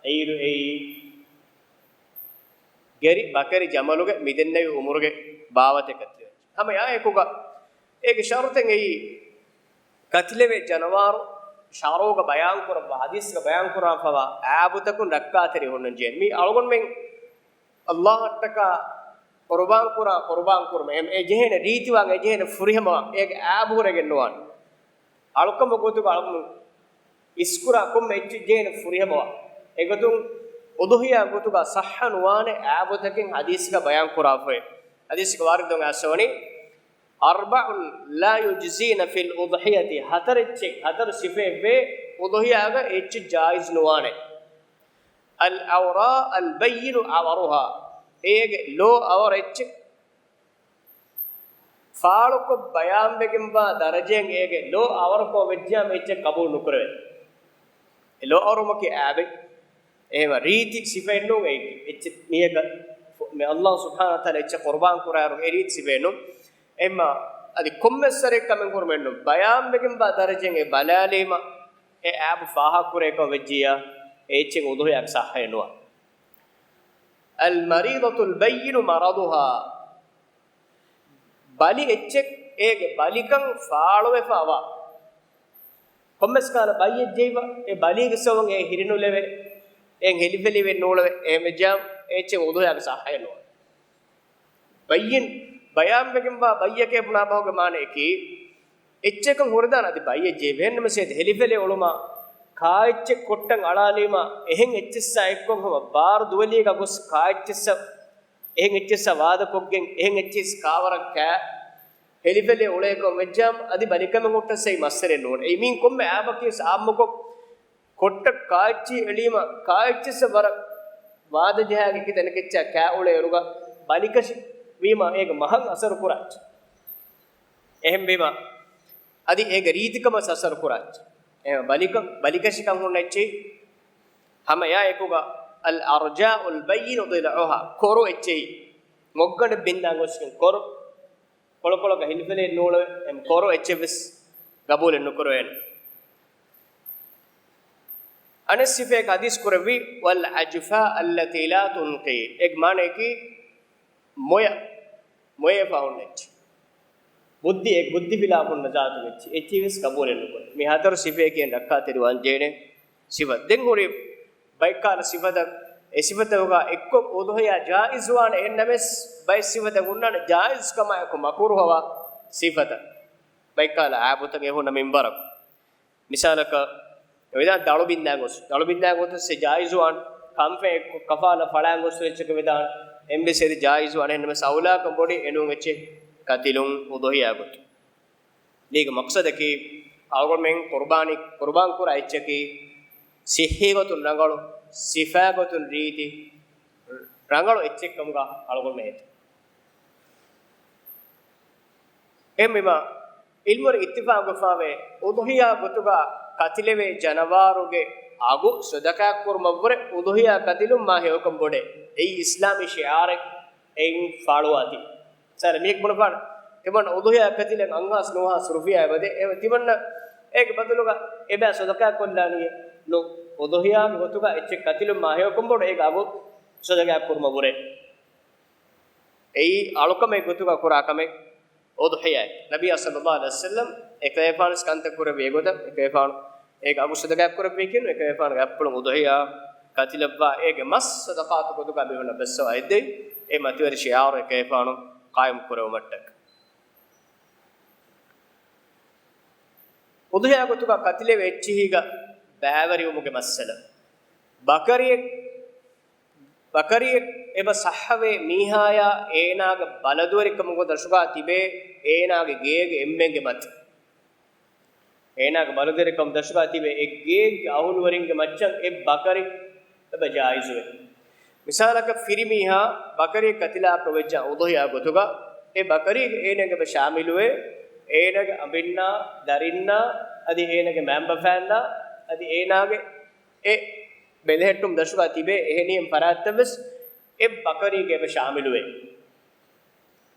ޢީދު އެއީ. ގެރި ބަކަރި ޖަމަލުގެ މިދެންނެވި އުމުރުގެ ބާވަތެއް ކަތިލެވެ. ހަމަ އެއާ އެކުގަ އޭގެ ޝަރުތެއް އެއީ، ކަތިލެވޭ ޖަނަވާރު ޝަރުޢުގަ ބަޔާންކުރައްވާ، ޙަދީޘްގަ ބަޔާންކުރާފަވާ އާބުތަކުން ރައްކާތެރި ހުންނަން ޖެހޭ. މީ އަޅުގަނޑުމެން ﷲ އަށްޓަކާ ޤުރުބާންކުރާ، ޤުރުބާންކުރުމަށް އެ، އެ ޖެހޭނެ ރީތިވާން، އެ ޖެހޭނެ ފުރިހަމަވާން، އޭގެ އާބު ހުރެގެން ނުވާނެ. އަޅުކަމުގެ ގޮތުގަ އަޅުގަނޑު އިސްކުރާ ކޮންމެ އެއްޗެއް ޖެހޭނެ ފުރިހަމަވާން. އެގޮތުން އުޟުޙިޔާ ގޮތުގަ ޞައްޙަ ނުވާނެ އާބުތަކެއް ޙަދީޘްގަ ބަޔާންކުރާފައި. ޙަދީޘްގަ ވާރިދުވެ އައިސްފަވަނީ، أربع لا يجزين في الأضحية، ހަތަރު އެއްޗެއް، ހަތަރު ސިފައެއްވޭ، އުޟުޙިޔާގަ އެއްޗެއް ޖާއިޒް ނުވާނެ. العوراء البين عورها، އޭގެ ލޯ އަވަރު އެއްޗެއް، ފާޅުކޮށް ބަޔާންވެގެންވާ ދަރަޖައިން އޭގެ ލޯ އަވަރުކޮށް ވެއްޖިއްޔާ އެއްޗެއް ޤަބޫލު ނުކުރެވޭ. އެ ލޯ އަވަރުމަކީ އާބެއް. އެހެންވީމަ ރީތި ސިފައެއް ނޫން އެއީ. އެއްޗެއް މީހަކަށް މި ﷲ ސުބްޙާނަހޫ ވަތަޢާލާ އެއްޗެއް ޤުރުބާން ކުރާއިރު އެ ރީތި ސިފައެއް ނޫން. އެހެންވީމަ އަދި ކޮންމެސް ވަރެއް ކަމެއް ކުރުމެއް ނޫން. ބަޔާންވެގެންވާ ދަރަޖައިން އެ ބަލާލީމަ އެ އާބު ފާހަގަކުރޭކަން ވެއްޖިއްޔާ އެ އެއްޗެއް އުޟުޙިޔާގެ ޞައްޙައެއް ނުވާނެ. المريضة البين مرضها، ބަލި އެއްޗެއް އޭގެ ބަލިކަން ފާޅުވެފަވާ. ކޮންމެސް ކަހަލަ ބައްޔެއް ޖެހިފަ، އެ ބަލީގެ ސަބަބުން އެ ހިރިނުލެވޭ، އެ ހެލިފެލިވެން ނޫޅެވޭ، އެހެންވެއްޖިއްޔާ އެ އެއްޗެއް އުޟުޙިޔާގެ ޞައްޙައެއް ނުވާނެ. ބައްޔިން، ބަޔާންވެގެންވާ ބައްޔަކޭ ބުނާ ބަހުގެ މާނަޔަކީ، އެއްޗެއް ކަން ހުރެދާނެ އަދި ބައްޔެއް ޖެހިފަ، އެހެންނަމަސް އޭތި ހެލިފެލި އުޅުމާ، ކާއެއްޗެއް ކޮށްޓަން އަޅާލީމާ، އެހެން އެއްޗިއްސާ އެއްކޮށް ހަމަ ބާރު ދުވެލީގަ ގޮސް ކާއެއްޗިއްސަށް އެހެން އެއްޗިއްސަށް ވާދަކޮށްގެން، އެހެން އެއްޗިއްސް ކާވަރަށް ކާ ހެލިފެލި އުޅޭކަން ވެއްޖާމަ، އަދި ބަލިކަމެއް ހުއްޓަސް އެއީ މައްސަލައެއް ނޫން. އެއީ މީން ކޮންމެ އާބަކީ ވެސް އާއްމުކޮށް، ކޮށްޓަށް ކާއެއްޗިހި އެޅީމަ، ކާއެއްޗިއްސަށް ވަރަށް ވާދަ ޖަހާގެ އެކި ތަނެކެއްޗާ ކާ އުޅޭ އިރުގަ ބަލިކަށި ވީމަ، އޭގެ މަހަށް އަސަރު ކުރާ އެއްޗެއް. އެހެންވީމަ، އަދި އޭގެ ރީތިކަމަށް އަސަރު ކުރާ އެއްޗެއް. އެހެން ބަލިކަ-، ބަލިކަށިކަން ހުންނަ އެއްޗެއް. ހަމަ އެއާ އެކުގަ، العرجاء البين ضلعها، ކޮރު އެއްޗެއް. މޮއްގަނޑެއް ބިންދާން ގޮސްގެން ކޮރު، ކޮޅުކޮޅަކަށް ހެލިފެލި ނޫޅެވޭ، އެހެން ކޮރު އެއްޗެއް ވެސް ގަބޫލެއް ނުކުރެވޭނެ. އަނެއް ސިފައެއް ޙަދީޘް ކުރެއްވީ، والعجفاء التي لا تنقي، އޭގެ މާނަޔަކީ މޮޔަ، މޮޔަވެފަ ހުންނަ އެއްޗެއް. ބުއްދި، އެ ބުއްދި ފިލާ ހުންނަ ޒާތުގެ އެއްޗެއް، އެއްޗެއް ވެސް ގަބޫލެއް ނުކުރޭ. މި ހަތަރު ސިފައަކީ ރައްކާތެރިވާން ޖެހޭނެ ސިފަ. ދެން ހުރި ބައެއްކަހަލަ ސިފަތައް، އެ ސިފަތަކުގަ އެއްކޮށް އުޟުޙިޔާ ޖާއިޒުވާނެ، އެހެންނަމަވެސް ބައެއް ސިފަތައް ހުންނާނެ ޖާއިޒުކަމާއެކު މަކުރޫހަވާ ސިފަތައް. ބައެއްކަހަލަ އާބުތަކެއް ހުންނަ މިންވަރަކު. މިސާލަކަށް، ވެދާން ދަޅު ބިންދާން ގޮސް، ދަޅު ބިންދާން ގޮސް އެ ޖާއިޒުވާން، ކަންފަތް ކަފާލަ ފަޅާން ގޮސް އެއްޗަކަށް ވެދާން، އެންވެސް އެދި ޖާއިޒުވާން، އެހެންނަމަސް އައުލާކަން ބޮޑީ އެނޫން އެއްޗެއް ކަތިލުން އުޟުޙިޔާ ގޮތުން. މީގެ މަޤްޞަދަކީ، އަޅުގަނޑުމެން ޤުރުބާނީ، ޤުރުބާން ކުރާ އެއްޗަކީ، ޞިއްޙީ ގޮތުން ރަނގަޅު، ޝިފާ ގޮތުން ރީތި، ރަނގަޅު އެއްޗެއްކަމުގަ އަޅުގަނޑުމެން ހެދޭ. އެހެންވީމަ، ޢިލްމުވެރިން އިއްތިފާޤުވެފަވޭ، އުޟުޙިޔާ ގޮތުގަ ކަތިލެވޭ ޖަނަވާރުގެ އަގު ޞަދަޤާތްކުރުމަށްވުރެ އުޟުޙިޔާ ކަތިލުން މާ ހެޔޮކަން ބޮޑޭ. އެއީ އިސްލާމީ ޝިޢާރެއް އެއިން ފާޅުވާތީ. ސާރ، މީހެއް ބުނެފާނެ، ތިމަންނަ އުޟުޙިޔާ ކަތިލަން އަށްހާސް ނުވަހާސް ރުފިޔާއެއް ވަދޭ. އެ ތިމަންނަ އޭގެ ބަދަލުގަ އެބަ ޞަދަޤާތްކޮށްލާނީ. ނޫން، އުޟުޙިޔާގެ ގޮތުގަ އެއްޗެއް ކަތިލުން މާ ހެޔޮކަން ބޮޑު އޭގެ އަގު ޞަދަޤާތްކުރުމަށްވުރެ. އެއީ އަޅުކަމެއް ގޮތުގަ ކުރާ ކަމެއް އުޟުޙިޔާ. ނަބިއްޔާ ޞައްލައްލާހު ޢަލައިހި ވަސައްލަމް އެކަލޭގެފާނު ވެސް ކަންތައް ކުރެއްވި އެގޮތަށް، އެކަލޭގެފާނު އޭގެ އަގު ޞަދަޤާތް ކުރެއްވިއްޔާ، އެކަލޭގެފާނުގެ އަތްޕުޅުން އުޟުޙިޔާ ކަތިލައްވާ އޭގެ މަސް ޞަދަޤާތު ގޮތުގަ މީހުންނަށް ބައްސަވާ ހެއްދެވި. އެ މަތިވެރި ޝިޢާރު އެކަލޭގެފާނު ޤާއިމް ކުރެވުމަށްޓަކައި. އުޟުޙިޔާ ގޮތުގަ ކަތިލެވޭ އެއްޗިހީގަ ބައިވެރިވުމުގެ މައްސަލަ. ބަކަރިއެއް، ބަކަރިއެއް އެބަ ޞައްޙަވޭ މީހާޔާ އޭނާގެ ބަލަދުވެރިކަމުގެ ދަށުގަ ތިބޭ އޭނާގެ ގޭގެ އެންމެންގެ މަތި. އޭނާގެ ބަލަދުވެރިކަމުގެ ދަށުގަ ތިބޭ އެ ގޭގެ އަހުލުވެރިންގެ މައްޗަށް އެ ބަކަރި އެބަ ޖާއިޒުވޭ. މިސާލަކަށް ފިރިމީހާ ބަކަރިއެއް ކަތިލާކަށް ވެއްޖާ އުޟުޙިޔާ ގޮތުގަ، އެ ބަކަރީގެ އޭނާގެ އެބަ ޝާމިލުވޭ، އޭނާގެ އަނބިންނާ، ދަރިންނާ، އަދި އޭނާގެ މައިންބަފައިންނާ، އަދި އޭނާގެ އެ ބެލެހެއްޓުމު ދަށުގަ ތިބޭ އެހެނިހެން ފަރާތްތައް ވެސް އެ ބަކަރީގެ އެބަ ޝާމިލުވޭ.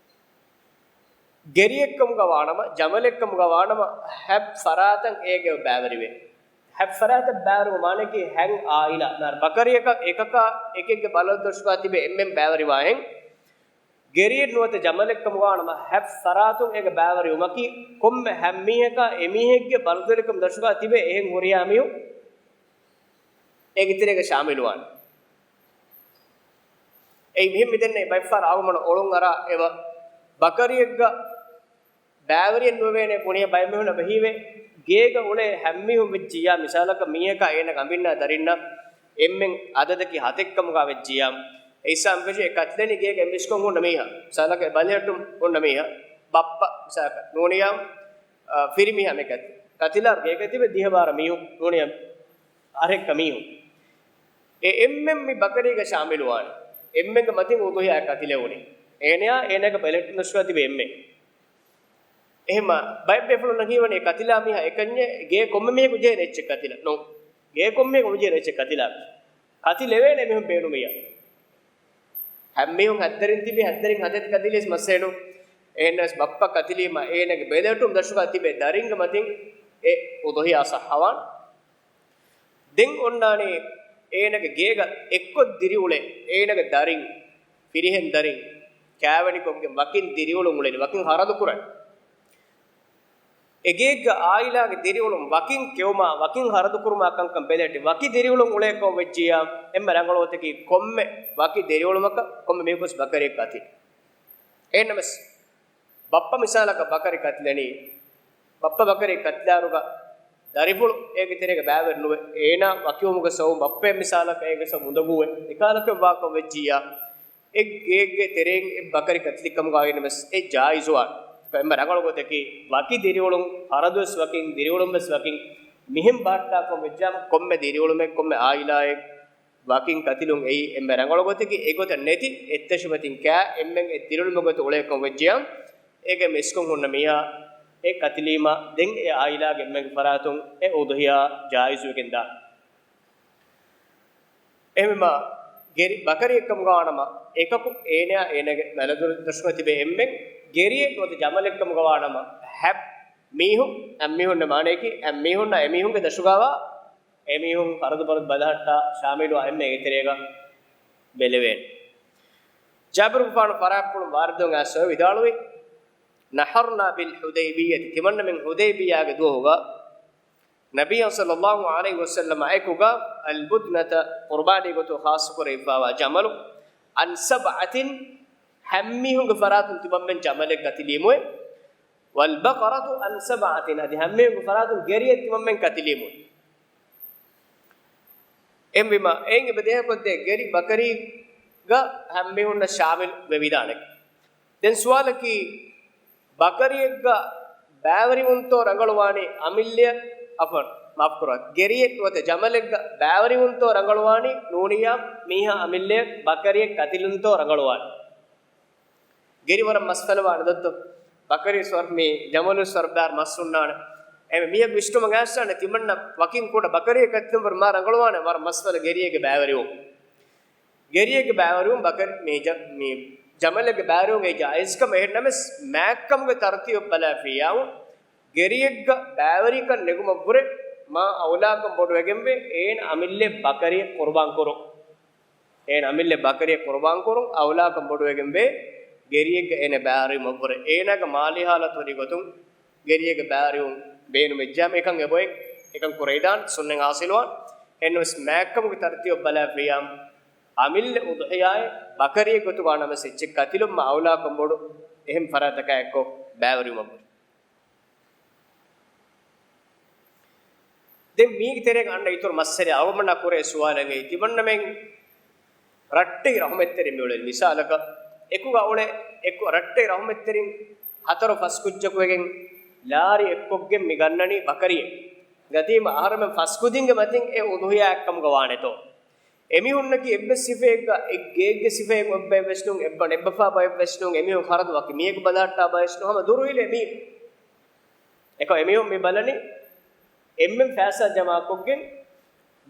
ގެރިއެއްކަމުގަ ވާނަމަ، ޖަމަލެއްކަމުގަ ވާނަމަ، ހަތް ފަރާތަށް އޭގެ ބައިވެރިވޭ. ހަތް ފަރާތަށް ބައިވެރިވުމާ މާނައަކީ ހަތް އާއިލާ، ނާރް ބަކަރިއަކަށް އެކަކާ އެކެއްގެ ބަލަލު ދޮށުގަ ތިބެ އެންމެން ބައިވެރިވާހެން، ގެރިއެއް ނުވަތަ ޖަމަލެއްކަމުގަ ވާނަމަ، ހަތް ފަރާތުން އޭގެ ބައިވެރިވުމަކީ، ކޮންމެ ހަތް މީހަކާ އެމީހެއްގެ ބަލަލު ދޮށުގަ ތިބެ އެހެން ހުރިހާ މީހުން އޭގެ ތެރޭގަ ޝާމިލުވާނެ. އެއީ މިހެން މިދެންނެވި ބައެއްފަހަރަށް އަޅުގަނޑުމެން އޮޅުން އަރާ އެބަ ބަކަރިއެއްގަ ބައިވެރިއެއް ނުވެވޭނެ ބުނި ބައެއް މީހުން އެބަ ހީވޭ. ގޭގަ އުޅޭ ހަތް މީހުން ވެއްޖިއްޔާ، މިސާލަކަށް މީހަކާ އޭނަގެ އަނބިންނާ ދަރިންނާ އެންމެން އަދަދަކީ ހަތެއްކަމުގަ ވެއްޖިއްޔާ، އެ ހިސާބުން ވެއްޖެ އެ ކަތިލެނީ ގޭގަ އެއްވެސް ކޮން ހުންނަ މީހާ. މިސާލަކަށް އެ ބަލިހައްޓުން ހުންނަ މީހާ، ބައްޕަ މިސާލަކަށް ނޫނިޔާ، އާ، ފިރިމީހާ މި ކަތި-، ކަތިލާ ގޭގަ ތިބެ ދިހަ ބާރަ މީހުން ނޫނިޔާ އަރެއްކަ މީހުން. އެ އެންމެން މި ބަކަރީގަ ޝާމިލުވާނެ. އެންމެންގެ މަތިން އުޟުހިޔާ ކަތިލެވުނީ. އޭނަޔާ އޭނަގެ ބެލެޓް ނުޝުވާ ތިބެ އެންމެން. އެހެންމަ ބައެއް ބޭފުޅުންނަށް ހީވަނީ ކަތިލާ މީހާ އެކަންޏެއް ގޭ ކޮންމެ މީހަކު ޖެހޭނެ އެއްޗެއް ކަތިލަ. ނޫން. ގޭ ކޮންމެ މީހަކު ނުޖެހޭނެ އެއްޗެއް ކަތިލާ. ކަތިލެވޭނެ މީހުން ބޭނުމިއްޔާ. ހަތް މީހުން ހަތްދަރިން ތިބި، ހަތްދަރިން ހަތެއް ކަތިލީސް މައްސަލައެއް ނޫން. އެހެންނަމަވެސް ބައްޕަ ކަތިލީމަ އޭނަގެ ބެލެޓުން ދަށުގަ ތިބޭ ދަރިންގެ މަތިން އެ އުޟުހިޔާ ޞައްޙަވާން. ދެން އޮންނާނީ އޭނަގެ ގޭގަ އެއްކޮށް ދިރިއުޅޭ އޭނަގެ ދަރިން، ފިރިހެން ދަރިން ކާވެނިކޮށްގެން ވަކިން ދިރިއުޅުން އުޅެނީ، ވަކިން ހަރަދު ކުރަން. އެގޭގެ އާއިލާގެ ދިރިއުޅުން ވަކިން ކެއުމާ، ވަކިން ހަރަދުކުރުމާ ކަންކަން ބެލެޓި، ވަކި ދިރިއުޅުން އުޅޭކަން ވެއްޖިއްޔާ، އެންމެ ރަނގަޅު ގޮތަކީ ކޮންމެ ވަކި ދިރިއުޅުމަކަށް ކޮންމެ މީހަކުވެސް ބަކަރިއެއް ކަތި. އެހެންނަމަވެސް، ބައްޕަ މިސާލަކަށް ބަކަރި ކަތިލެނީ، ބައްޕަ ބަކަރި ކަތިލާއިރުގަ ދަރިފުޅު އޭގެ ތެރޭގަ ބައިވެރި ނުވެ، އޭނާ ވަކިވުމުގެ ސަބަބުން ބައްޕަ މިސާލަކަށް އޭގެ ސަބަބުން އުނދަގޫވެ، އެކަހަލަކަށް ވާކަން ވެއްޖިއްޔާ، އެ ގޭގެ ތެރެއިން އެއް ބަކަރި ކަތިލިކަމުގަ އިންނަމަވެސް އެ ޖާއިޒުވާނެ. އެންމެ ރަނގަޅު ގޮތަކީ، ވަކި ދިރިއުޅުން، ހަރަދުވެސް ވަކިން، ދިރިއުޅުންވެސް ވަކިން، މިހެން ބަހައްޓާކަން ވެއްޖާމަ، ކޮންމެ ދިރިއުޅުމެއް، ކޮންމެ އާއިލާއެއް ވަކިން ކަތިލުން އެއީ އެންމެ ރަނގަޅު ގޮތަކީ. އެގޮތަށް ނެތި އެއްތަށިމަތިން ކާ އެންމެން އެ ދިރިއުޅުމުގެ ގޮތަށް އުޅޭކަން ވެއްޖިއްޔާ، އޭގެ މިސްކޮށް ހުންނަ މީހާ އެ ކަތިލީމާ، ދެން އެ އާއިލާގެ އެންމެންގެ ފަރާތުން އެ އުޟުހިޔާ ޖާއިޒުވެގެން ދާނެ. އެހެންވީމާ، ގެރި ބަކަރިއެއްކަމުގަ ވާނަމަ، އެކަކު އޭނަޔާ އޭނަގެ މަލަދުރު ދަށުގަ ތިބޭ އެންމެން ގެރިއެއް ނުވަތަ ޖަމަލެއްކަމުގަ ވާނަމަ، ހަތް މީހުން، އެއްމީހުންނަށް މާނައަކީ، އެއްމީހުންނާ އެމީހުންގެ ދަށުގަވާ އެމީހުން ފަރަދު ފަރަދު ބަލަހައްޓާ ޝާމިލުވާ އެންމެން އެތެރޭގަ ބެލެވޭނެ. ޖާބިރުގެފާނު ފަރާތްޕުޅުން ވާރިދުވެ އައިސް ވިދާޅުވި، نحرنا بالحديبية، ތިމަންނަމެން ޙުދައިބިއްޔާގެ ދުވަހުގަ ނަބިއްޔާ ޞައްލައްލާހު ޢަލައިހި ވަސައްލަމަ އެކުގަ البدنة، ޤުރުބާނީ ގޮތުގަ ޚާއްޞަކުރެވިފައިވާ ޖަމަލު، عن سبعة، ހަތް މީހުންގެ ފަރާތުން ތިމަންމެން ޖަމަލެއް ކަތިލީމުވެ، والبقرة عن سبعة، އަދި ހަތް މީހުންގެ ފަރާތުން ގެރިއެއް ތިމަންމެން ކަތިލީމުވެ. އެހެންވީމާ، އެއިން އެބަ ދޭހަކޮށްދޭ ގެރި ބަކަރީގަ ހަތް މީހުންނަށް ޝާމިލު ވެވިދާނެ. ދެން ސުވާލަކީ، ބަކަރިއެއްގަ ބައިވެރިވުންތޯ ރަނގަޅުވާނީ އަމިއްލަޔަށް، އަފްވަން، މާފުކުރާތި، ގެރިއެއް ނުވަތަ ޖަމަލެއްގަ ބައިވެރިވުންތޯ ރަނގަޅުވާނީ، ނޫނިއްޔާ މީހާ އަމިއްލަޔަށް ބަކަރިއެއް ކަތިލުންތޯ ރަނގަޅުވާނީ؟ ގެރި ވަރަށް މަސްފަލަވާނެ ދޯ. ބަކަރި ސޮރް މި ޖަމަލު ސޮރްބާރް މަސް ހުންނާނެ. އެ މީހަކު ވިސްނުމަށް އައިސްފާނެ ތިމަންނަ ވަކިން ކުޑަ ބަކަރިއެއް ކަތިލުން ވަރަށް މާ ރަނގަޅުވާނެ، ވަރަށް މަސްފަލަ ގެރިއެއްގެ ބައިވެރިވުން. ގެރިއެއްގެ ބައިވެރިވުން ބަކަރި މި ޖަ-، މި ޖަމަލެއްގެ ބައިވެރިވުން އެ ޖާއިޒްކަމަށް އެހެންނަމަވެސް މާތްކަމުގެ ތަރުތީބަށް ބަލާފިއްޔާމު، ގެރިއެއްގަ ބައިވެރިކަން ނެގުމަށްވުރެ މާ އައުލާކަން ބޮޑުވެގެންވޭ އޭނަ އަމިއްލަ ބަކަރިއެއް ޤުރުބާން ކުރުން. އޭނަ އަމިއްލަ ބަކަރިއެއް ޤުރުބާން ކުރުން އައުލާކަން ބޮޑުވެގެންވޭ، ގެރިއެއްގަ އޭނަ ބައިވެރިވުމަށްވުރެ. އޭނާގެ މާލީ ހާލަތު ހުރި ގޮތުން ގެރިއެއްގެ ބައިވެރިވުން ބޭނުމެއްޖާމަ އެކަން އެބައޮތް، އެކަން ކުރެވިދާނެ، ސުންނަތް ހާސިލުވާނެ. އެހެންނަމަވެސް މާތްކަމުގެ ތަރުތީބަށް ބަލާފިއްޔާމު، އަމިއްލަ އުޟުޙިޔާއެއް ބަކަރިއެއް ގޮތުގަ ނަމަވެސް އެއްޗެއް ކަތިލުން މާ އައުލާކަން ބޮޑު އެހެން ފަރާތަކާ އެއްކޮށް ބައިވެރިވުމަށްވުރެ. ދެން މީގެ ތެރޭގަ އަންނަ އިތުރު މައްސަލައެއް އަޅުގަނޑުމެންނާ ކުރޭ ސުވާލެއް އެއީ، ތިމަންނަމެން ރައްޓެހި ރަހުމަތްތެރިން މިއުޅެނީ. މިސާލަކަށް، އެކުގަ އުޅޭ އެއްކޮށް ރައްޓެހި ރަހުމަތްތެރިން ހަތަރު ފަސް ކުއްޖަކު ވެގެން ލާރި އެއްކޮށްގެން މި ގަންނަނީ ބަކަރިއެއް. ގަތީމަ އަހަރުމެން ފަސް ކުދިންގެ މަތިން އެ އުޟުޙިޔާއެއްކަމުގަ ވާނެތޯ؟ އެމީހުންނަކީ އެއްވެސް ސިފައެއްގަ، އެއް ގޭގެ ސިފައެއް އޮތް ބައެއްވެސް ނޫން، އެއްބަ ނެއްބަފާ ބައެއްވެސް ނޫން، އެމީހުން ހަރަދު ވަކި މީހަކު ބަލަހައްޓާ ބައެއްވެސް ނޫން، ހަމަ ދުރުހިލޭ މީހުން. އެކަމް އެމީހުން މި ބަލަނީ އެންމެން ފައިސާ ޖަމާކޮށްގެން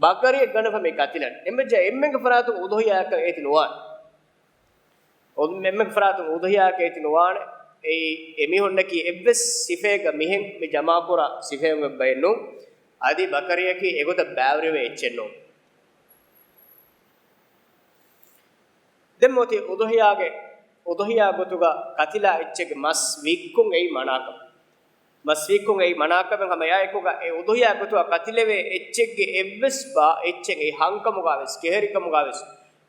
ބަކަރިއެއް ގަނެފަ މި ކަތިލަން. އެންމެން ޖަ-، އެންމެންގެ ފަރާތުން އުޟުޙިޔާއަކަށް އޭތި ނުވާނެ. އެންމެންގެ ފަރާތުން އުޟުޙިޔާއަކަށް އޭތި ނުވާނެ. އެއީ އެމީހުންނަކީ އެއްވެސް ސިފައެއްގަ މިހެން މި ޖަމާކުރާ ސިފައެއް އެއްބައެއް ނޫން. އަދި ބަކަރިއަކީ އެގޮތަށް ބައިވެރިވޭ އެއްޗެއް ނޫން. ދެން މިއޮތީ އުޟުޙިޔާގެ، އުޟުޙިޔާ ގޮތުގަ ކަތިލާ އެއްޗެއްގެ މަސް ވިއްކުން އެއީ މަނާކަން. މަސް ވިއްކުން އެއީ މަނާކަމެއް. ހަމަ އެއާއެކުގަ އެ އުޟުޙިޔާ ގޮތުގަ ކަތިލެވޭ އެއްޗެއްގެ އެއްވެސް ބާ އެއްޗެއް އެއީ ހަންކަމުގަވެސް، ކެހެރިކަމުގަވެސް،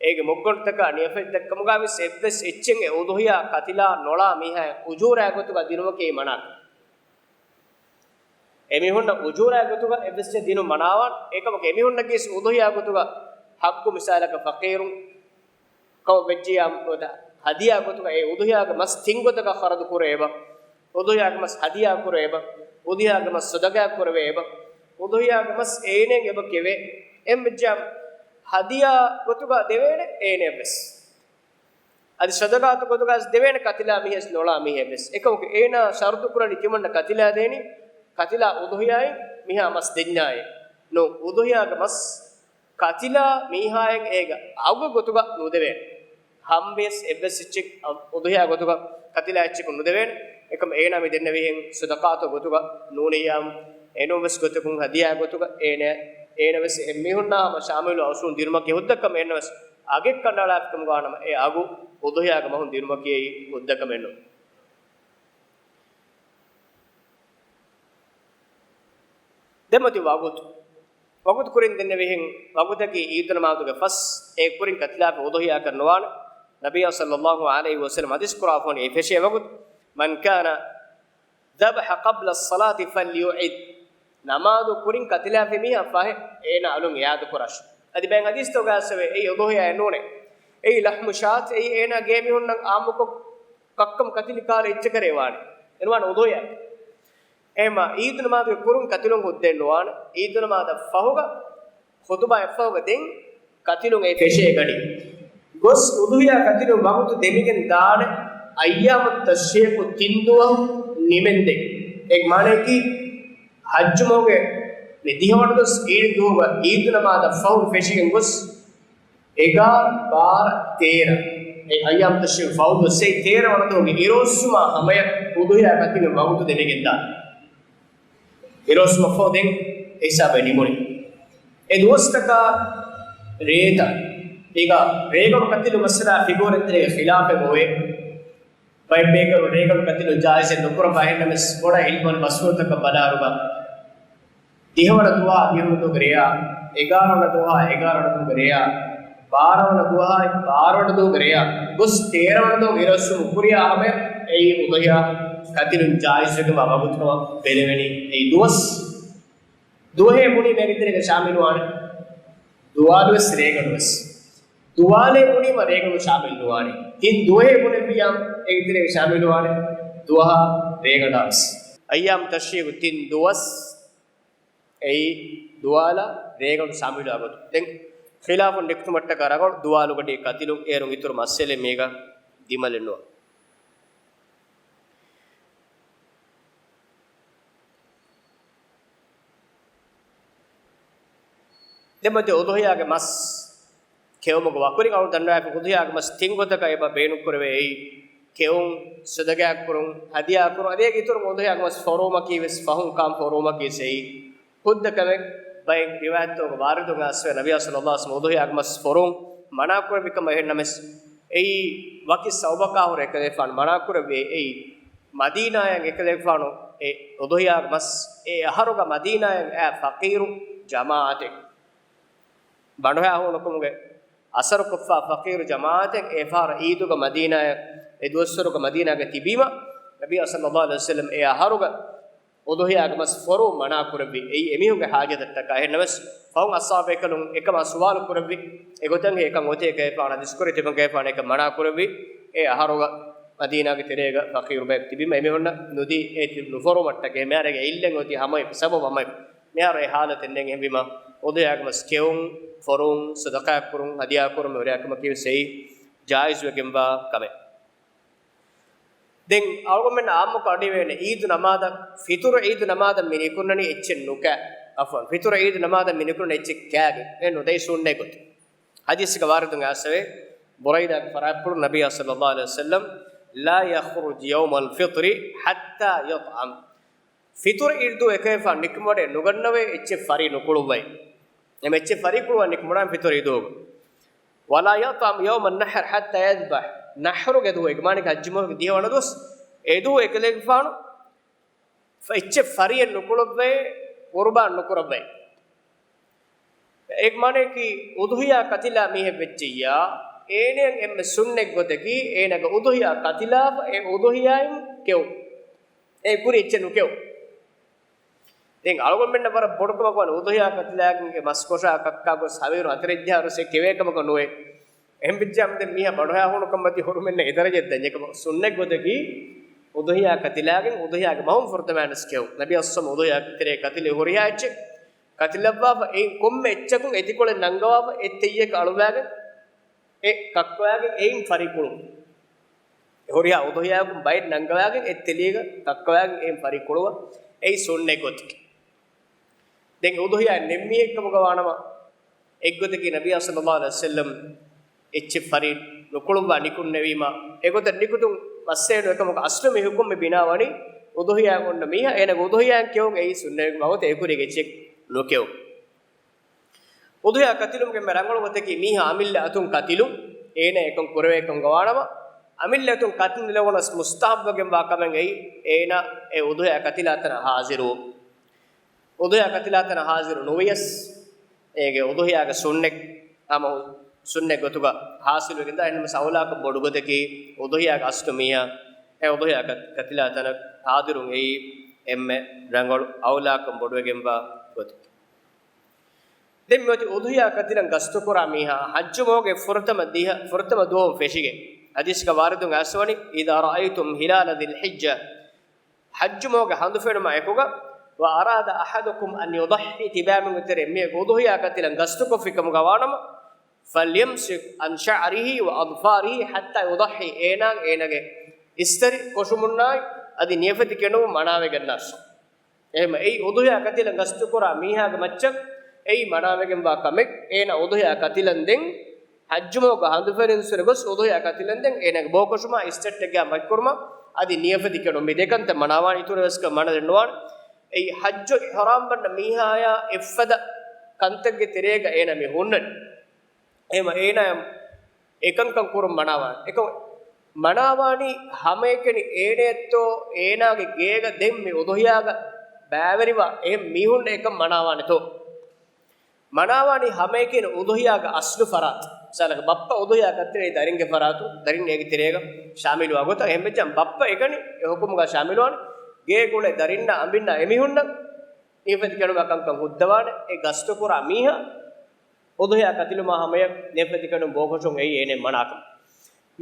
އޭގެ މުއްގަނޑުތަކާ ނިޔަފަތްތަކުގަވެސް އެއްވެސް އެއްޗެއް އެ އުޟުޙިޔާ ކަތިލާ ނޮޅާ މީހާއަށް އުޖޫރާ ގޮތުގަ ދިނުމަކީ މަނާކަން. އެމީހުންނަށް އުޖޫރާ ގޮތުގަ އެއްވެސް އެއްޗެއް ދިނުން މަނާވާން. އެކަމަކު އެމީހުންނަށް ގެސް އުޟުޙިޔާ ގޮތުގަ ޙައްޤު، މިސާލަކަށް ފަޤީރުން ކަމަށް ވެއްޖިއްޔާ ހަދިޔާ ގޮތުގަ އެ އުޟުޙިޔާގެ މަސް ތިން ގޮތަކަށް ޚަރަދު ކުރެވޭ އެބަ، އުޟުޙިޔާގެ މަސް ހަދިޔާ ކުރެވޭ އެބަ، އުޟުޙިޔާގެ މަސް ޞަދަޤާ ކުރެވޭ އެބަ، އުޟުޙިޔާގެ މަސް އޭނައަށް އެބަ ކެވޭ. އެހެން ވެއްޖިއްޔާ ހަދިޔާ ގޮތުގަ ދެވޭނެ އޭނައަށްވެސް. އަދި ޞަދަޤާތު ގޮތުގަސް ދެވޭނެ ކަތިލާ މީހެއްސް ނޮޅާ މީހެއްވެސް. އެކަމަކު އޭނާ ޝަރުޠު ކުރަނީ ތިމަންނަ ކަތިލާ ދޭނީ، ކަތިލާ އުޟުޙިޔާއިން މިހާ މަސް ދެންޏާއޭ. ނޫން، އުޟުޙިޔާގެ މަސް ކަތިލާ މީހާއަށް އޭގެ އަގު ގޮތުގަ ނުދެވޭނެ. ހަމަވެސް އެއްވެސް އެއްޗެއް އަ-، އުޟުޙިޔާ ގޮތުގަ ކަތިލާ އެއްޗަކު ނުދެވޭނެ. އެކަމަ އޭނާ މި ދެންނެވިހެން ޞަދަޤާތު ގޮތުގަ ނޫނިއްޔާމު، އެނޫންވެސް ގޮތަކުން ހަދިޔާ ގޮތުގަ އޭނަ، އޭނަވެސް އެހެން މީހުންނާ ހަމަ ޝާމިލު އަސްލުން ދިނުމަކީ ހުއްދަ ކަމެއް ނަމަވެސް، އަގެއް ކަނޑައަޅާފިކަމުގަ ނަމަ، އެ އަގު އުޟުޙިޔާގެ މަހުން ދިނުމަކީ ހުއްދަ ކަމެއް ނޫން. ދެން މިއޮތީ ވަގުތު. ވަގުތު ކުރިން ދެންނެވިހެން، ވަގުތަކީ އީދު ނަމާދުގެ ފަސް، އެ ކުރިން ކަތިލާފި އުޟުޙިޔާ ކަން ނުވާނެ. ނަބިއްޔާ ޞައްލައްލާހު ޢަލައިހި ވަސައްލަމަ ޙަދީޘް ކުރާފަ ވަނީ އެ ފެށޭ ވަގުތު، "من كان ذبح قبل الصلاة فليعد." ނަމާދު ކުރިން ކަތިލާފި މީހާ ފަހެ، އޭނާ އަލުން އިޢާދަ ކުރާށި. އަދި ބައެއް ޙަދީޘްތަކުގަ އައިސްފަވޭ، އެއީ އުޟުޙިޔާއެއް ނޫނޭ. އެއީ ލަޙްމު ޝާތް، އެއީ އޭނާ ގޭ މީހުންނަށް ޢާއްމުކޮށް ކައްކަމަށް ކަތިލި ކާލަ އެއްޗަކަށް ވާނެ. އެނުވާނެ އުޟުޙިޔާ. އެހެންމާ އީދު ނަމާދުގެ ކުރުން ކަތިލުން ހުއްދައެއް ނުވާނެ. އީދު ނަމާދަށް ފަހުގަ، ޚުޠުބާއަށް ފަހުގަ ދެން ކަތިލުން އެ ފެށޭ ގަޑި. ގޮސް އުޟުޙިޔާ ކަތިލުން ވަގުތު ދެމިގެން ދާނެ އައްޔާމު ތަޝްރީޤު ތިން ދުވަހު ނިމެންދެން. އޭގެ މާނައަކީ ޙައްޖު މަހުގެ މި ދިހަވަނަ ދުވަސް އީދު ދުވަހުގަ އީދު ނަމާދަށް ފަހު ފެށިގެން ގޮސް، އެގާރަ، ބާރަ، ތޭރަ. އެ އައްޔާމު ތަޝްރީޤު ފަހު ދުވަސް އެއީ ތޭރަ ވަނަ ދުވަހުގެ އިރުއޮއްސުމާ ހަމަޔަށް އުޟުޙިޔާ ކަތިލުން ވަގުތު ދެމިގެން ދާނެ. އިރުއޮއްސުމަށްފަހު ދެން އެ ހިސާބަށް ނިމުނީ. އެ ދުވަސްތަކާ ރޭތައް އޭގަ ރޭގަނޑު ކަތިލު މައްސަލާ ފިޤުހުވެރިންތެރޭގަ ޚިލާފެއް އޮވޭ. ބައެއް ބޭކަލުން ރޭގަނޑު ކަތިލުން ޖާއިޒެއް ނުކުރައްވާ. އެހެންނަމަވެސް ބޮޑަށް ޢިލްމުވެރި މަޝްހޫރުތަކަށް ބަލާއިރުގަ، ދިހަވަނަ ދުވަހާ ދިހަވަނަ ދުވަހުގެ ރެޔާ، އެގާރަ ވަނަ ދުވަހާ އެގާރަ ވަނަ ދުވަހުގެ ރެޔާ، ބާރަ ވަނަ ދުވަހާ ބާރަ ވަނަ ދުވަހުގެ ރެޔާ ގޮސް، ތޭރަ ވަނަ ދުވަހު އިރުއޮއްސުމުގެ ކުރިޔާ ހަމަޔަށް އެއީ އުޟުޙިޔާ ކަތިލުން ޖާއިޒުވެގެންވާ ވަގުތުކަމަށް ބެލެވެނީ. އެއީ ދުވަސް. ދުވަހޭ ބުނީމަ އޭގެ ތެރޭގަ ޝާމިލުވާނެ. ދުވާލުވެސް ރޭގަނޑުވެސް. ދުވާލޭ ބުނީމަ ރޭގަނޑު ޝާމިލު ނުވާނެ. ތިން ދުވަހޭ ބުނެއްވިޔާ އޭގެ ތެރޭގަ ޝާމިލުވާނެ ދުވަހާ ރޭގަނޑާވެސް. އައްޔާމު ތަޝްރީޤު ތިން ދުވަސް އެއީ ދުވާލަށް ރޭގަނޑު ޝާމިލުވާ ގޮތު. ދެން ޚިލާފުން ނިކުތުމަށްޓަކާ ރަނގަޅު ދުވާލުގަޑި ކަތިލުން އޭރުން އިތުރު މައްސަލައެއް މީގަ ދިމަލެއް ނުވާ. ދެން މިއޮތީ އުޟުޙިޔާގެ މަސް ކެއުމުގެ ވަކުރިން އަޅުގަނޑު ދަންނަވާފަ އުޟުޙިޔާގެ މަސް ތިން ގޮތަކަށް އެބަ ބޭނުންކުރެވޭ. އެއީ ކެއުން، ޞަދަޤާތް ކުރުން، ހަދިޔާ ކުރުން. އަދި އޭގެ އިތުރުން އުޟުޙިޔާގެ މަސް ފޮރުވުމަކީ ވެސް ފަހުން ކާން ފޮރުވުމަކީ ވެސް އެއީ ހުއްދަ ކަމެއް. ބައެއް ރިވާޔަތްތަކުގަ ވާރިދުން އައިސްފަވޭ، ނަބިއްޔާ ޞައްލައްލާހު ޢަލައިހި ވަސައްލަމަ އުޟުޙިޔާގެ މަސް ފޮރުވުން މަނާކުރެއްވި ކަމަށް. އެހެންނަމަވެސް އެއީ ވަކި ސަބަބަކާ ހުރެ އެކަލޭގެފާނު މަނާކުރެއްވި. އެއީ މަދީނާއަށް އެކަލޭގެފާނު އެ އުޟުޙިޔާގެ މަސް އެ އަހަރުގަ މަދީނާއަށް އައި ފަޤީރު ޖަމާޢަތެއް ބަނޑުހައި ހޫނުކަމުގެ އަސަރުކޮށްފަ ފަޤީރު ޖަމާޢަތެއް އެ ފަހަރަށް ޢީދުގަ މަދީނާއަށް އެ ދުވަސްވަރުގަ މަދީނާގަ ތިބީމަ، ނަބިއްޔާ ޞައްލައްލާހު ޢަލައިހި ވަސައްލަމަ އެ އަހަރުގަ އުޟުޙިޔާގެ މަސް ފޮރުވުން މަނާކުރެއްވި. އެއީ އެމީހުންގެ ޙާޖަތަށްޓަކާ. އެހެންނަމަވެސް ފަހުން އަޞްޙާބު ބޭކަލުން އެކަމާ ސުވާލު ކުރެއްވި. އެގޮތަށް އެކަން އޮތޭ ކަލޭގެފާނު ޙަދީޘް ކުރި ތިބެން ކަލޭގެފާނު އެކަން މަނާކުރެއްވި. އެ އަހަރުގަ މަދީނާގެ ތެރޭގަ ފަޤީރު ބަޔަކު ތިބީމަ އެމީހުންނަށް ނުދީ އެ ތި-، ނުފޮރުވުމަށްޓަކައި. މިހާރު އެ ޢިއްލަތް އޮތީ ހަމަ ސަބަބު ހަމަ މިހާރު އެ ޙާލަތެއް ނެތް. އެހެންވީމަ އުޟުޙިޔާގެ މަސް ކެއުން، ފޮރުވުން، ޞަދަޤާތް ކުރުން، ހަދިޔާ ކުރުން މި ހުރިހާ ކަމަކީ ވެސް އެއީ ޖާއިޒުވެގެންވާ ކަމެއް. ދެން އަޅުގަނޑުމެންނަށް ޢާއްމުކޮށް އަޑުއިވޭނެ ޢީދު ނަމާދަށް، ފިޠުރު ޢީދު ނަމާދަށް މި ނިކުންނަނީ އެއްޗެއް ނުކާ، ޢަފްވަން، ފިޠުރު ޢީދު ނަމާދަށް މި ނިކުންނަނީ އެއްޗެއް ކާގެން، އެ ނުދައި ސުންނަތް ގޮތެއް. ޙަދީޘްގަ ވާރިދުން އައިސްފަވޭ، ބުރައިދާގެ ފަރާތްޕުޅު ނަބިއްޔާ ޞައްލައްލާހު ޢަލައިހި ވަސައްލަމަ لا يخرج يوم الفطر حتى يطعم. ފިޠުރު ޢީދު އެކައިފާ ނިކުމެވަޑައެއް ނުގަންނަވޭ އެއްޗެއް ފަރީ ނުކުޅުއްވައި. އެމަ އެއްޗެއް ފަރީ ކުޅުވާ ނިކުމެވަޑައި ފިޠުރު ޢީދު. ولا يطعم يوم النحر حتى يذبح. ނަޙްރުގެ ދުވަހު، އެ މާނައީ ޙައްޖު މަހުގެ ދިހަ ވަނަ ދުވަސް، އެ ދުވަހު އެކަލޭގެފާނު އެއްޗެއް ފަރިއެއް ނުކުޅުއްވައި، ޤުރުބާން ނުކުރައްވައި. އޭގެ މާނައަކީ، އުޟުޙިޔާ ކަތިލާ މީހެއް ވެއްޖެއްޔާ، އޭނައަށް އެންމެ ސުންނަތް ގޮތަކީ، އޭނަގެ އުޟުޙިޔާ ކަތިލާފަ އެ އުޟުޙިޔާއިން ކެއުން. އެ ކުރި އެއްޗެއް ނުކެއުން. ދެން އަޅުގަނޑުމެންނަށް ވަރަށް ބޮޑު ކަމަކު ވާނެ، އުޟުޙިޔާ ކަތިލާގެން އެ މަސް ކޮށާ ކައްކާ ގޮސް ހަވީރު ހަތަރެއް ޖަހާއިރު ސެ ކެވޭ ކަމަކަށް ނުވޭ. އެހެން ވެއްޖާމަ ދެން މީހާ ބަނޑުހައި ހޫނުކަން މަތީ ހުރުމެއް ނެތް. އެ ދަރަޖައެއް ދެން އެކަމަ ސުންނަތް ގޮތަކީ އުޟުޙިޔާ ކަތިލާގެން އުޟުޙިޔާގެ މަހުން ފުރަތަމަ ވެސް ކެއުން. ނަބީ އައްސަމް އުޟުޙިޔާ ތެރޭ ކަތިލި ހުރިހާ އެއްޗެއް ކަތިލައްވާފަ، އެއިން ކޮންމެ އެއްޗަކުން އެތިކޮޅެއް ނަންގަވާފަ، އެއް ތެއްޔަކަށް އަޅުވާގެން އެ ކައްކަވާގެން އެއިން ފަރިކުޅުން. އެ ހުރިހާ އުޟުޙިޔާއަކުން ބައެއް ނަންގަވާގެން އެއް ތެލީގަ ކައްކަވާގެން އެއިން ފަރިކުޅުވަ، އެއީ ސުންނަތް ގޮތަކީ. ދެން އުޟުޙިޔާ ނެތް މީހެއްކަމުގަ ވާނަމަ، އެއްގޮތަކީ ނަބިއްޔާ ޞައްލައްލާހު ޢަލައިހި ވަސައްލަމް އެއްޗެއް ފަރި ނުކުޅުއްވާ ނިކުންނެވީމަ، އެގޮތަށް ނިކުތުން މައްސައެއް ނުވޭ. އެކަމަކު އަސްލު މި ޙުކުމް މި ބިނާވަނީ އުޟުޙިޔާ އޮންނަ މީހާ، އޭނަގެ އުޟުޙިޔާއިން ކެއުން އެއީ ސުންނަތް ވެގެންވާ ގޮތަށް އެކުރީގެ އެއްޗެއް ނުކެއުން. އުޟުޙިޔާ ކަތިލުމުގެ އެންމެ ރަނގަޅު ގޮތަކީ މީހާ އަމިއްލަ އަތުން ކަތިލުން، އޭނަ އެކަން ކުރެވޭ ކަމުގަ ވާނަމަ، އަމިއްލަ އަތުން ކަތިލުން ލެވުނަސް މުސްތަޙައްބުވެގެންވާ ކަމެއް އެއީ، އޭނަ އެ އުޟުޙިޔާ ކަތިލާ ތަނަށް ޙާޟިރުވުން. އުޟުޙިޔާ ކަތިލާ ތަނަށް ޙާޟިރު ނުވިޔަސް، އޭގެ އުޟުޙިޔާގެ ސުންނަތް ހަމަ ސުންނަތް ގޮތުގަ ޙާޞިލުވެގެންދާ. އެހެންނަމަސް އައުލާކަން ބޮޑު ގޮތަކީ އުޟުޙިޔާގެ އަސްލު މީހާ އެ އުޟުޙިޔާ ކަ-، ކަތިލާ ތަނަށް ޙާޟިރުވުން އެއީ އެންމެ ރަނގަޅު އައުލާކަން ބޮޑުވެގެންވާ ގޮތަކީ. ދެން މިއޮތީ އުޟުޙިޔާ ކަތިލަން ގަސްތުކުރާ މީހާ ޙައްޖު މަހުގެ ފުރަތަމަ ދިހަ، ފުރަތަމަ ދުވަހުން ފެށިގެން. ޙަދީޘްގަ ވާރިދުން އައިސްވަނީ، إذا رأيتم هلال ذي الحجة، ޙައްޖު މަހުގެ ހަނދު ފެނުމާ އެކުގަ، وأراد أحدكم أن يضحي، ތިބާމީހުންގެ ތެރެއިން މީހަކު އުޟުޙިޔާ ކަތިލަން ގަސްތުކޮށްފި ކަމުގަ ވާނަމަ، فليمسك عن شعره وأظفاره حتى يضحي، އޭނާ އޭނާގެ އިސްތަށި ކޮށުމުންނާއި އަދި ނިޔަފަތި ކެނޑުމުން މަނާވެގަންނާށި. އެހެންމަ އެއީ އުޟުޙިޔާ ކަތިލަން ގަސްތުކުރާ މީހާގެ މައްޗަށް އެއީ މަނާވެގެންވާ ކަމެއް. އޭނަ އުޟުޙިޔާ ކަތިލަން ދެން ޙައްޖު މަހުގަ ހަނދު ފެނުން އިސްވެ ގޮސް އުޟުޙިޔާ ކަތިލަން ދެން އޭނަގެ ބޯކޮށުމާ އިސްތަށްޓެއްގަ މަތިކުރުމާ އަދި ނިޔަފަތި ކެނޑުން މި ދެކަންތައް މަނާވާނެ. އިތުރަށް ވެސް މަނަދެއް ނުވާނެ. އެއީ ޙައްޖު އިޙްރާމް ބަންނަ މީހާޔާ އެއްފަދަ ކަންތައްގެ ތެރޭގަ އޭނަ މި ހުންނަނީ. އެހެންމަ އޭނާ އެކަންކަން ކުރުން މަނާވާނެ. އެކަން މަނާވާނީ ހަމައެކަނި އޭނައަށްތޯ އޭނާގެ ގޭގަ ދެން މި އުޟުޙިޔާގަ ބައިވެރިވާ އެހެން މީހުންނަށް އެކަން މަނާވާނެތޯ؟ މަނާވާނީ ހަމައެކަނި އުޟުޙިޔާގެ އަސްލު ފަރާތް. މިސާލަކަށް ބައްޕަ އުޟުޙިޔާ ކަތިލައި ދަރިންގެ ފަރާތުން ދަރިން އޭގެ ތެރޭގަ ޝާމިލުވާ ގޮތަށް އެހެންވެއްޖާމަ ބައްޕަ އެކަނި އެ ޙުކުމުގަ ޝާމިލުވާނެ. ގޭގުޅޭ ދަރިންނާ އަނބިންނާ އެމީހުންނަށް ނިޔަފަތި ކެނޑުމާ ކަންކަން ހުއްދަވާނެ. އެ ގަސްތުކުރާ މީހާ އުޟުޙިޔާ ކަތިލުމާ ހަމަޔަށް ނިޔަފަތި ކެނޑުން ބޯކޮށުން އެއީ އޭނަ މަނާކަން.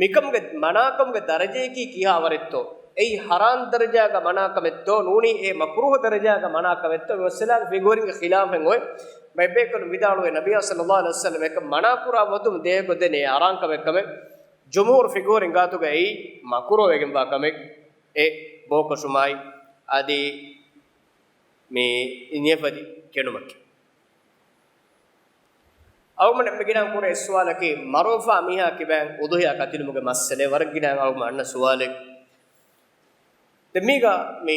މިކަމުގެ މަނާކަމުގެ ދަރަޖަޔަކީ ކިހާވަރެއްތޯ؟ އެއީ ޙަރާން ދަރަޖާގަ މަނާކަމެއްތޯ؟ ނޫނީ އެ މަކުރޫހު ދަރަޖާގަ މަނާކަމެއްތޯ؟ މި މައްސަލާގެ ފިޤުހުވެރިންގެ ޚިލާފެއް އޮތް. ބައެއް ބޭކަލުން ވިދާޅުވޭ، ނަބިއްޔާ ޞައްލައްލާހު ޢަލައިހި ވަސައްލަމަ އެކަން މަނާކުރާ ގޮތުން ދޭ ގޮތެއް ނެތް، ޙަރާން ކަމެއްކަމެއް. ޖުމްހޫރު ފިޤުހުވެރިން ގާތުގަ އެއީ މަކުރޫހު ވެގެންވާ ކަމެއް އެ ބޯކޮށުމާއި އަދި މި ނިޔަފަތި ކެނޑުމަކީ. އަޅުގަނޑު މި ގިނަ ކުރޭ ސުވާލަކީ، މަރޯފާ މީހާ ކިބައިން އުޟުޙިޔާ ކަތިލުމުގެ މައްސަލައެއް ވަރަށް ގިނަ އަޅުގަނޑު އަންނަ ސުވާލެއް. ދެން މީގަ މި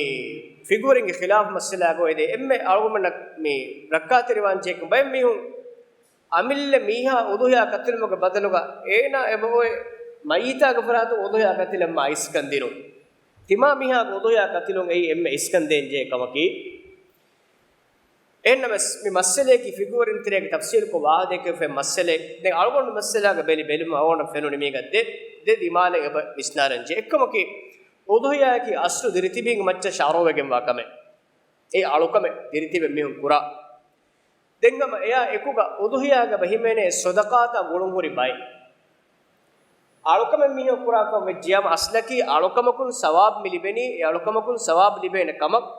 ފިޤުހުވެރިންގެ ޚިލާފު މައްސަލާގަ އޮތް ދެ އެންމެ އަޅުގަނޑުމެންނަށް މި ރައްކާތެރިވާން ޖެހޭ ބައެއް މީހުން އަމިއްލަ މީހާ އުޟުޙިޔާ ކަތިލުމުގެ ބަދަލުގަ އޭނާ އެބައޮތް މައްޔިތާގެ ފަރާތުން އުޟުޙިޔާ ކަތިލަން މާ އިސްކަން ދިނުން. ތިމާ މީހާގެ އުޟުޙިޔާ ކަތިލުން އެއީ އެންމެ އިސްކަން ދޭން ޖެހޭ ކަމަކީ. އެހެންނަމަވެސް، މި މައްސަލަޔަކީ ފިޤުހުވެރިން ތެރޭގެ ތަފްސީލުކޮށް ވާހަކަދެއްކެވިފައި މައްސަލައެއް. ދެން އަޅުގަނޑު މައްސަލާގަ ބެލި ބެލުމުން އަޅުގަނޑަށް ފެނުނީ މީގަ ދެ، ދެ ދިމާލެއް އެބަ ވިސްނާލަން ޖެހޭ. އެއްކަމަކީ، އުޟުޙިޔާއަކީ އަސްލު ދިރިތިބީންގެ މައްޗަށް ޝަރުޢުވެގެންވާ ކަމެއް. އެ އަޅުކަމެއް ދިރިތިބެ މީހުން ކުރާ. ދެން ހަމަ އެއާ އެކުގަ އުޟުޙިޔާގަ ބަހިމޭނޭ ޞަދަޤާތާ ގުޅުންހުރި ބައެއް. އަޅުކަމެއް މީހަކު ކުރާކަން ވެއްޖިޔާމަ، އަސްލަކީ އަޅުކަމަކުން ސަވާބު މި ލިބެނީ، އެ އަޅުކަމަކުން ސަވާބު ލިބޭނެ ކަމަށް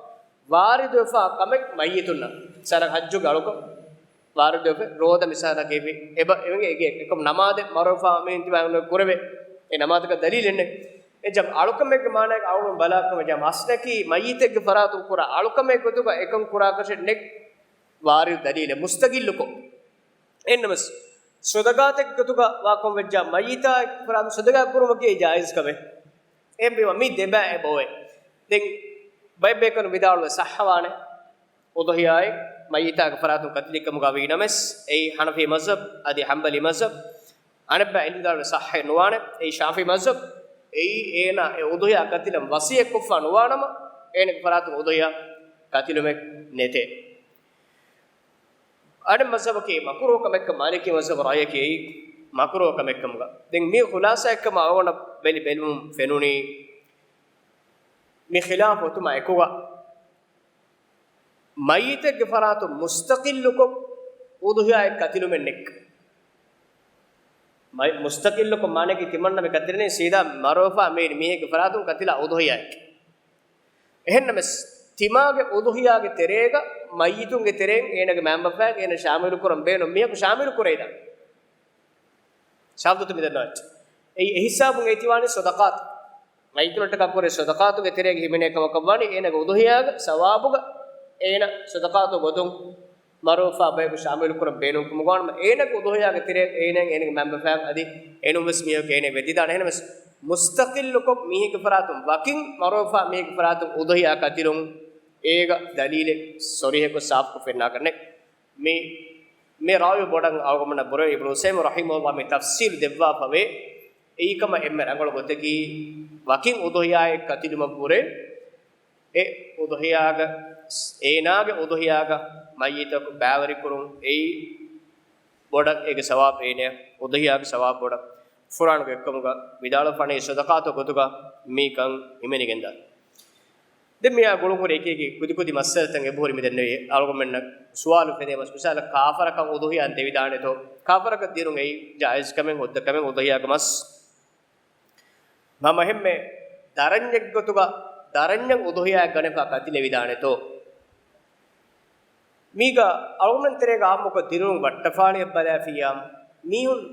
ވާރިދުވެފާ ކަމެއް މައްޔިތުންނަށް. މިސާލަކަށް ޙައްޖުގެ އަޅުކަން ވާރިދުވެފަ، ރޯދަ މިސާލަކީ އެބަ އެވެގެ އެގެ އެކަމް ނަމާދެއް މަރޯފާ މީހުން ތިބާ ކުރެވޭ. އެ ނަމާދަކަށް ދަލީލެއް ނެތް. އެ ޖަމް އަޅުކަމެއްގެ މާނައަކަށް އަޅުން ބަލާކަމަށް ޖަމް އަސްލަކީ މައްޔިތެއްގެ ފަރާތުން ކުރާ އަޅުކަމެއް ގޮތުގަ އެކަން ކުރާކަށެއް ނެތް ވާރިދު ދަލީލެއް މުސްތަގިއްލުކޮށް. އެހެންނަމަވެސް، ޞަދަޤާތެއް ގޮތުގަ ވާކަން ވެއްޖާ މައްޔިތާ ފަރާތުން ޞަދަޤާ ކުރުމަކީ ޖާއިޒް ކަމެއް. އެހެންވީމަ މި ދެބައި އެބައޮތް. ދެން ބައެއް ބޭކަލުން ވިދާޅުވެ ޞައްޙަވާނެ އުޟުޙިޔާއެއް މައްޔިތާގެ ފަރާތުން ކަތިލިކަމުގަ ވީ ނަމަސް، އެއީ ޙަނަފީ މަޒްހަބް އަދި ޙަންބަލީ މަޒްހަބް. އަނެއްބައި އެއް ވިދާޅުވެ ޞައްޙައެއް ނުވާނެ، އެއީ ޝާފިޢީ މަޒްހަބް. އެއީ އޭނާ އެ އުޟުޙިޔާ ކަތިލަން ވަޞިއްޔަތްކޮށްފަ ނުވާނަމަ، އޭނާގެ ފަރާތުން އުޟުޙިޔާ ކަތިލުމެއް ނެތޭ. އަނެއް މަޒްހަބަކީ މަކުރޫހު ކަމެއްކަން، މާލިކީ މަޒްހަބު ރާއީއަކީ އެއީ މަކުރޫހު ކަމެއްކަމުގަ. ދެން މީ ޚުލާޞާއެއްކަމަށް އަޅުގަނޑަށް ބެލި ބެލުމުން ފެނުނީ، މި ޚިލާފު އޮތުމާ އެކުގަ މައްޔިތެއްގެ ފަރާތުން މުސްތަޤިއްލުކޮށް އުޟުޙިޔާއެއް ކަތިލުމެއް ނެތް. މައި-، މުސްތަޤިއްލުކޮށް މާނައަކީ ތިމަންނަ މި ކަތިލެނީ ސީދާ މަރޯފާ މީން މީހެއްގެ ފަރާތުން ކަތިލާ އުޟުޙިޔާއެއް. އެހެންނަމަސް، ތިމާގެ އުޟުޙިޔާގެ ތެރޭގަ މައްޔިތުންގެ ތެރެއިން އޭނަގެ މައިންބަފައިން އޭނަ ޝާމިލު ކުރަން ބޭނުން މީހަކު ޝާމިލު ކުރެވިދާނެ. ޝަހާދަތު މިދަންނަވައްޗެ. އެއީ އެހިސާބުން އޭތިވާނީ ޞަދަޤާތު. މައްޔިތުންނަށްޓަކާ ކުރޭ ޞަދަޤާތުގެ ތެރޭގަ ހިމެނޭ ކަމަކަށްވާނީ އޭނަގެ އުޟުޙިޔާގެ ސަވާބުގަ އޭނަ ޞަދަޤާތު ގޮތުން މަރޫފާ ބަޔަކު ޝާމިލު ކުރަން ބޭނުންކަމުގަ ވާނަމަ، އޭނަގެ އުޟުޙިޔާގެ ތެރޭ އޭނައިން އޭނަގެ މައިންބަފައިން އަދި އެނޫންވެސް މީހަކު އޭނަ ވެއްދިދާނެ. އެހެންނަމަސް، މުސްތަޤިއްލުކޮށް މީހެއްގެ ފަރާތުން ވަކިން މަރޫފާ މީހެއްގެ ފަރާތުން އުޟުޙިޔާ ކަތިލުން އޭގަ ދަލީލެއް ސޮރީޙަކޮށް ސާފުކޮށް ފެންނާކަށް ނެތް. މި، މި ރާވީ ބޮޑަށް އަޅުގަނޑަށް ބުރެވި އިބްނު ޢުސައިމީން ރަޙިމަހުﷲ މި ތަފްސީލު ދެއްވާފަވޭ. އެއީ ކަމަށް އެންމެ ރަނގަޅު ގޮތަކީ، ވަކިން އުޟުޙިޔާއެއް ކަތިލުމަށްވުރެ، އެ އުޟުޙިޔާގަ، އޭނާގެ އުޟުޙިޔާގަ މައްޔިތަކު ބައިވެރިކުރުން އެއީ ބޮޑަށް އޭގެ ސަވާބު އޭނަޔަށް އުޟުޙިޔާގެ ސަވާބު ބޮޑަށް. ފުރާނުގެ އެއްކަމުގަ ވިދާޅުވެފާނެ ޞަދަޤާތު ގޮތުގަ މިކަން ހިމެނިގެންދާނެ. ދެން މިއާ ގުޅުންހުރި އެކި އެކި ކުދި ކުދި މައްސަލަތައް އެބަހުރި މިދެންނެވި. އަޅުގަނޑުމެންނަށް ސުވާލު ފެނޭ މަސް، މިސާލަށް ކާފަރަކަށް އުޟުޙިޔާ ދެވިދާނެތޯ؟ ކާފަރަކަށް ދިނުން އެއީ ޖާއިޒް ކަމެއް، ހުއްދަ ކަމެއް އުޟުޙިޔާގެ މަސް. ހަމަ އެހެންމެ ދަރަންޏެއްގެ ގޮތުގަ ދަރަންޏަށް އުޟުޙިޔާއެއް ގަނެފަ ކަތިލެވިދާނެތޯ؟ މީގަ އަޅުގަނޑުމެން ތެރޭގަ އާއްމުކޮށް ދިރިއުޅުން ވައްޓަފާޅިއަށް ބަލާފިއްޔާ، މީހުން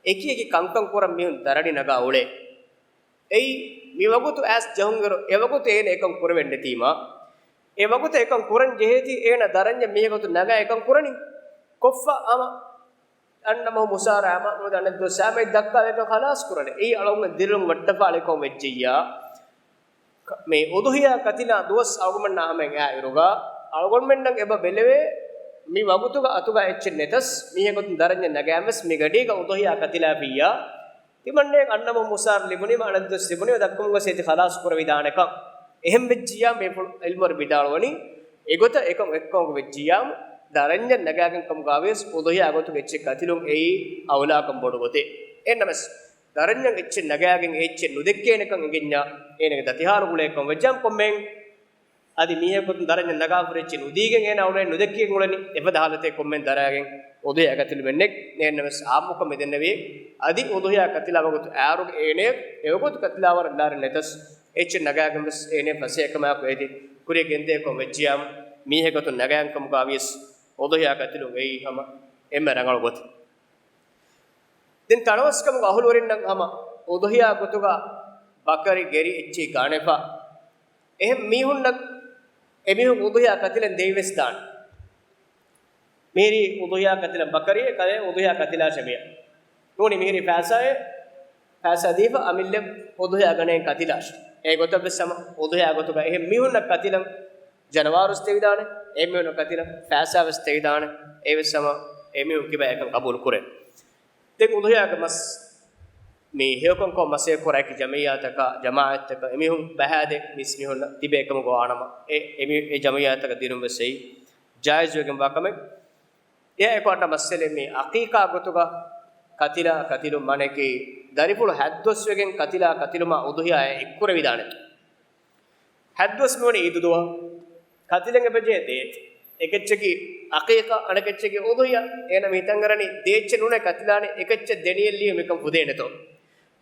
އެކި އެކި ކަންކަން ކުރަން މީހުން ދަރަނި ނަގާ އުޅޭ. އެއީ މި ވަގުތު އައިސް ޖެހުންއިރު، އެ ވަގުތު އޭނަ އެކަން ކުރެވެން ނެތީމާ، އެ ވަގުތު އެކަން ކުރަން ޖެހޭތީ، އޭނަ ދަރަންޏެއް މީހެއް ގޮތުން ނަގާ އެކަން ކުރަނީ. ކޮށްފަ ހަމަ އަންނަ މަހު މުސާރަ ހަމަ ނުވަތަ އަނެއް ދުވަސް ހަމަ އެއް ދައްކާ އެކަން ޚަލާސް ކުރަނީ. އެއީ އަޅުގަނޑު ދިރިއުޅުން ވައްޓަފާޅިކަމަށް ވެއްޖެއްޔާ، މި އުޟުޙިޔާ ކަތިލާ ދުވަސް އަޅުގަނޑުމެންނާ ހަމައިން އައިއިރުގަ، އަޅުގަނޑުމެންނަށް އެބަ ބެލެވޭ، މި ވަގުތުގަ އަތުގަ އެއްޗެއް ނެތަސް، މީހެއް ގޮތުން ދަރަންޏެއް ނަގާން ވެސް މި ގަޑީގަ އުޟުޙިޔާ ކަތިލާފިއްޔާ، ތިމަންނައަށް އަންނަ މަހު މުސާރަ ލިބުނީމަ އަނެއް ދުވަސް ލިބުނީމަ ދައްކަމުން ގޮސް އޭތި ޚަލާސް ކުރެވިދާނެކަން. އެހެން ވެއްޖިއްޔާ މި ޢިލްމުވެރިން ވިދާޅުވަނީ، އެގޮތަށް އެކަން އެއްކަމަކު ވެއްޖިއްޔާމު، ދަރަންޏެއް ނަގާގެން ކަމުގަވިޔަސް އުޟުޙިޔާ ގޮތުގަ އެއްޗެއް ކަތިލުން އެއީ އައުލާކަން ބޮޑު ގޮތެއް. އެހެންނަމަސް، ދަރަންޏަށް އެއްޗެއް ނަގާގެން އެ އެއްޗެއް ނުދެއްކޭނެކަން އެނގެންޏާ، އޭނަގެ ދަތިހާރު ގުޅޭ ކަން ވެއްޖާމު ކޮންމެހެން އަދި މީހެއް ގޮތުން ދަރަންޏަށް ނަގާފަ ހުރި އެއްޗެއް ނުދީގެން އޭނަ އުޅޭ ނުދެއްކިގެން އުޅެނީ. އެފަދަ ހާލަތެއް ކޮންމެހެން ދަރައިގެން އުޟުޙިޔާ ކަތިލުމެއް ނެތް. އެހެންނަމަސް އާއްމުކޮށް މިދެންނެވި އަދި އުޟުޙިޔާ ކަތިލާ ވަގުތު އައިއިރުގަ އޭނަ އެވަގުތު ކަތިލާވަރަށް ލާރި ނެތަސް އެއްޗެއް ނަގާގެން ވެސް އޭނަ ފަސޭހަކަމާއެކު އޭތި ކުރިޔަށް ގެންދޭ ކަން ވެއްޖިއްޔާމު، މީހެއް ގޮތުން ނަގާގެން ކަމުގަވިޔަސް އުޟުޙިޔާ ކަތިލުން އެއީ ހަމަ އެންމެ ރަނގަޅު ގޮތެއް. ދެން ތަނަވަސްކަމުގަ އަހުލުވެރިންނަށް ހަމަ އުޟުޙިޔާ ގޮތުގަ ބަކަރި ގެރި އެއްޗެއް ގާނެފަ. އެހެން މީހުންނަށް އެމީހުން އުޟުޙިޔާ ކަތިލަން ދެވިވެސް ދާނެ. މިހިރީ އުޟުޙިޔާ ކަތިލަން ބަކަރިއެއް ކަލޭ އުޟުޙިޔާ ކަތިލާށޭ މިޔަށް. ނޫނީ މިހިރީ ފައިސާއެއް، ފައިސާ ދީފަ އަމިއްލަ އުޟުޙިޔާ ގަނެގެން ކަތިލާށޭ. އެ ގޮތަށް ވެސް ހަމަ އުޟުޙިޔާ ގޮތުގަ އެހެން މީހުންނަށް ކަތިލަން ޖަނަވާރުސް ދެވިދާނެ، އެހެން މީހުންނަށް ކަތިލަން ފައިސާ ވެސް ދެވިދާނެ. އެ ވެސް ހަމަ އެމީހުން ކިބަ އެކަން ޤަބޫލު ކުރޭ. ދެން އުޟުޙިޔާގެ މަސް މި ހެޔޮކަންކޮށް މަސައްކަތް ކުރާ އެކި ޖަމިއްޔާތަކާ، ޖަމާޢަތްތަކަށް އެމީހުން ބަހާދޭ މީސްމީހުންނަށް ތިބޭ ކަމުގަ ވާނަމަ، އެ، އެ މީ، އެ ޖަމިއްޔާތަކަށް ދިނުން ވެސް އެއީ ޖާއިޒުވެގެން ވާ ކަމެއް. އެއާ އެކު އަންނަ މައްސަލައެއް މި ޢަޤީޤާ ގޮތުގަ ކަތިލާ ކަތިލުން މާނައަކީ ދަރިފުޅު ހަތް ދުވަސްވެގެން ކަތިލާ ކަތިލުމާ އުޟުޙިޔާއެއް އެއްކުރެވިދާނެ. ހަތް ދުވަސް މިވަނީ ޢީދު ދުވަހު. ކަތިލަން އެބަޖެހޭ ދޭއްޗެއް. އެކެއްޗަކީ ޢަޤީޤާ، އަނެކެއްޗަކީ އުޟުޙިޔާ. އޭނަ މި ހިތަށް އަރަނީ ދޭއްޗެއް ނޫނޭ ކަތިލާނެ، އެކެއްޗެއް ދެނިއެއް ލިޔެ މިކަން ފުދޭނެތޯ.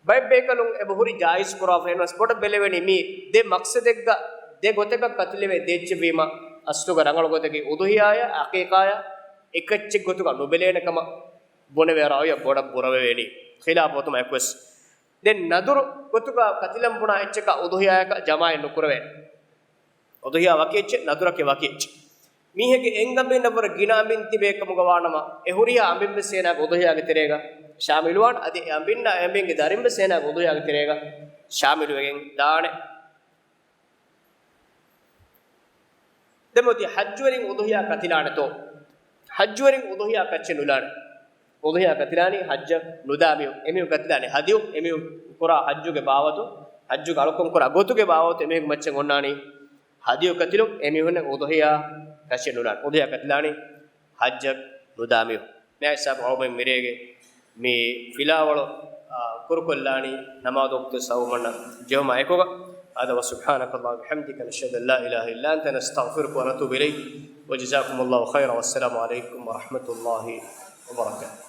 ބައެއް ބޭކަލުން އެބަ ހުރި ޖާއިޒް ކުރާފަ އެހެންވެސް ބޮޑަށް ބެލެވެނީ މި ދެ މަޤްޞަދެއްގަ ދެ ގޮތަކަށް ކަތިލެވޭ ދޭއްޗެއް ވީމަ، އަސްލުގަ ރަނގަޅު ގޮތަކީ އުޟުޙިޔާއާ ޢަޤީޤާއާ އެކެއްޗެއް ގޮތުގަ ނުބެލޭނެ ކަމަށް ބުނެވޭ ރާވިޔަށް ބޮޑަށް ބުރަވެވޭނީ. ޚިލާފު އޮތުމާ އެކުވެސް. ދެން ނަދުރު ގޮތުގަ ކަތިލަން ބުނާ އެއްޗަކާ އުޟުޙިޔާއަކަށް ޖަމާޢަތް ނުކުރެވޭނެ. އުޟުޙިޔާ ވަކި އެއްޗެއް، ނަދުރަކީ ވަކި އެއްޗެއް. މީހެއްގެ އެއް އަނބިންނަށްވުރެ ގިނަ އަނބިން ތިބޭ ކަމުގަ ވާނަމަ، އެ ހުރިހާ އަނބިން ވެސް އޭނާގެ އުޟުޙިޔާގެ ތެރޭގަ ޝާމިލުވާނެ، އަދި އެ އަނބިންނާ އެ އަނބިންގެ ދަރިން ވެސް އޭނާގެ އުޟުޙިޔާގެ ތެރޭގަ ޝާމިލުވެގެން ދާނެ. ދެން އޮތީ ޙައްޖުވެރިން އުޟުޙިޔާ ކަތިލާނެތޯ؟ ޙައްޖުވެރިން އުޟުޙިޔާ ކައްޗެއް ނުލާނެ. އުޟުޙިޔާ ކަތިލާނީ ޙައްޖަށް ނުދާ މީހުން. އެމީހުން ކަތިލާނީ ހަދިޔު. އެމީހުން ކުރާ ޙައްޖުގެ ބާވަތު، ޙައްޖުގެ އަޅުކަން ކުރާ ގޮތުގެ ބާވަތު އެމީހުން މައްޗަށް އޮންނާނީ ހަދިޔު ކަތިލުން. އެމީހުންނަށް އުޟުޙިޔާ ކައްޗެއް ނުލާނެ. އުޟުޙިޔާ ކަތިލާނީ ޙައްޖަށް ނުދާ މީހުން. މި ހިސާބު އަޅުމެން މިރޭގެ މި ފިލާވަޅު، އާ، ކުރުކޮށްލާނީ ނަމާދު ވަޤުތު ސައުމަންނަ ޖެހުމާ އެކުގަ. هذا وسبحانك اللهم وبحمدك، نشهد أن لا إله إلا أنت، نستغفرك ونتوب إليك. وجزاكم الله خيرا، والسلام عليكم ورحمة الله وبركاته.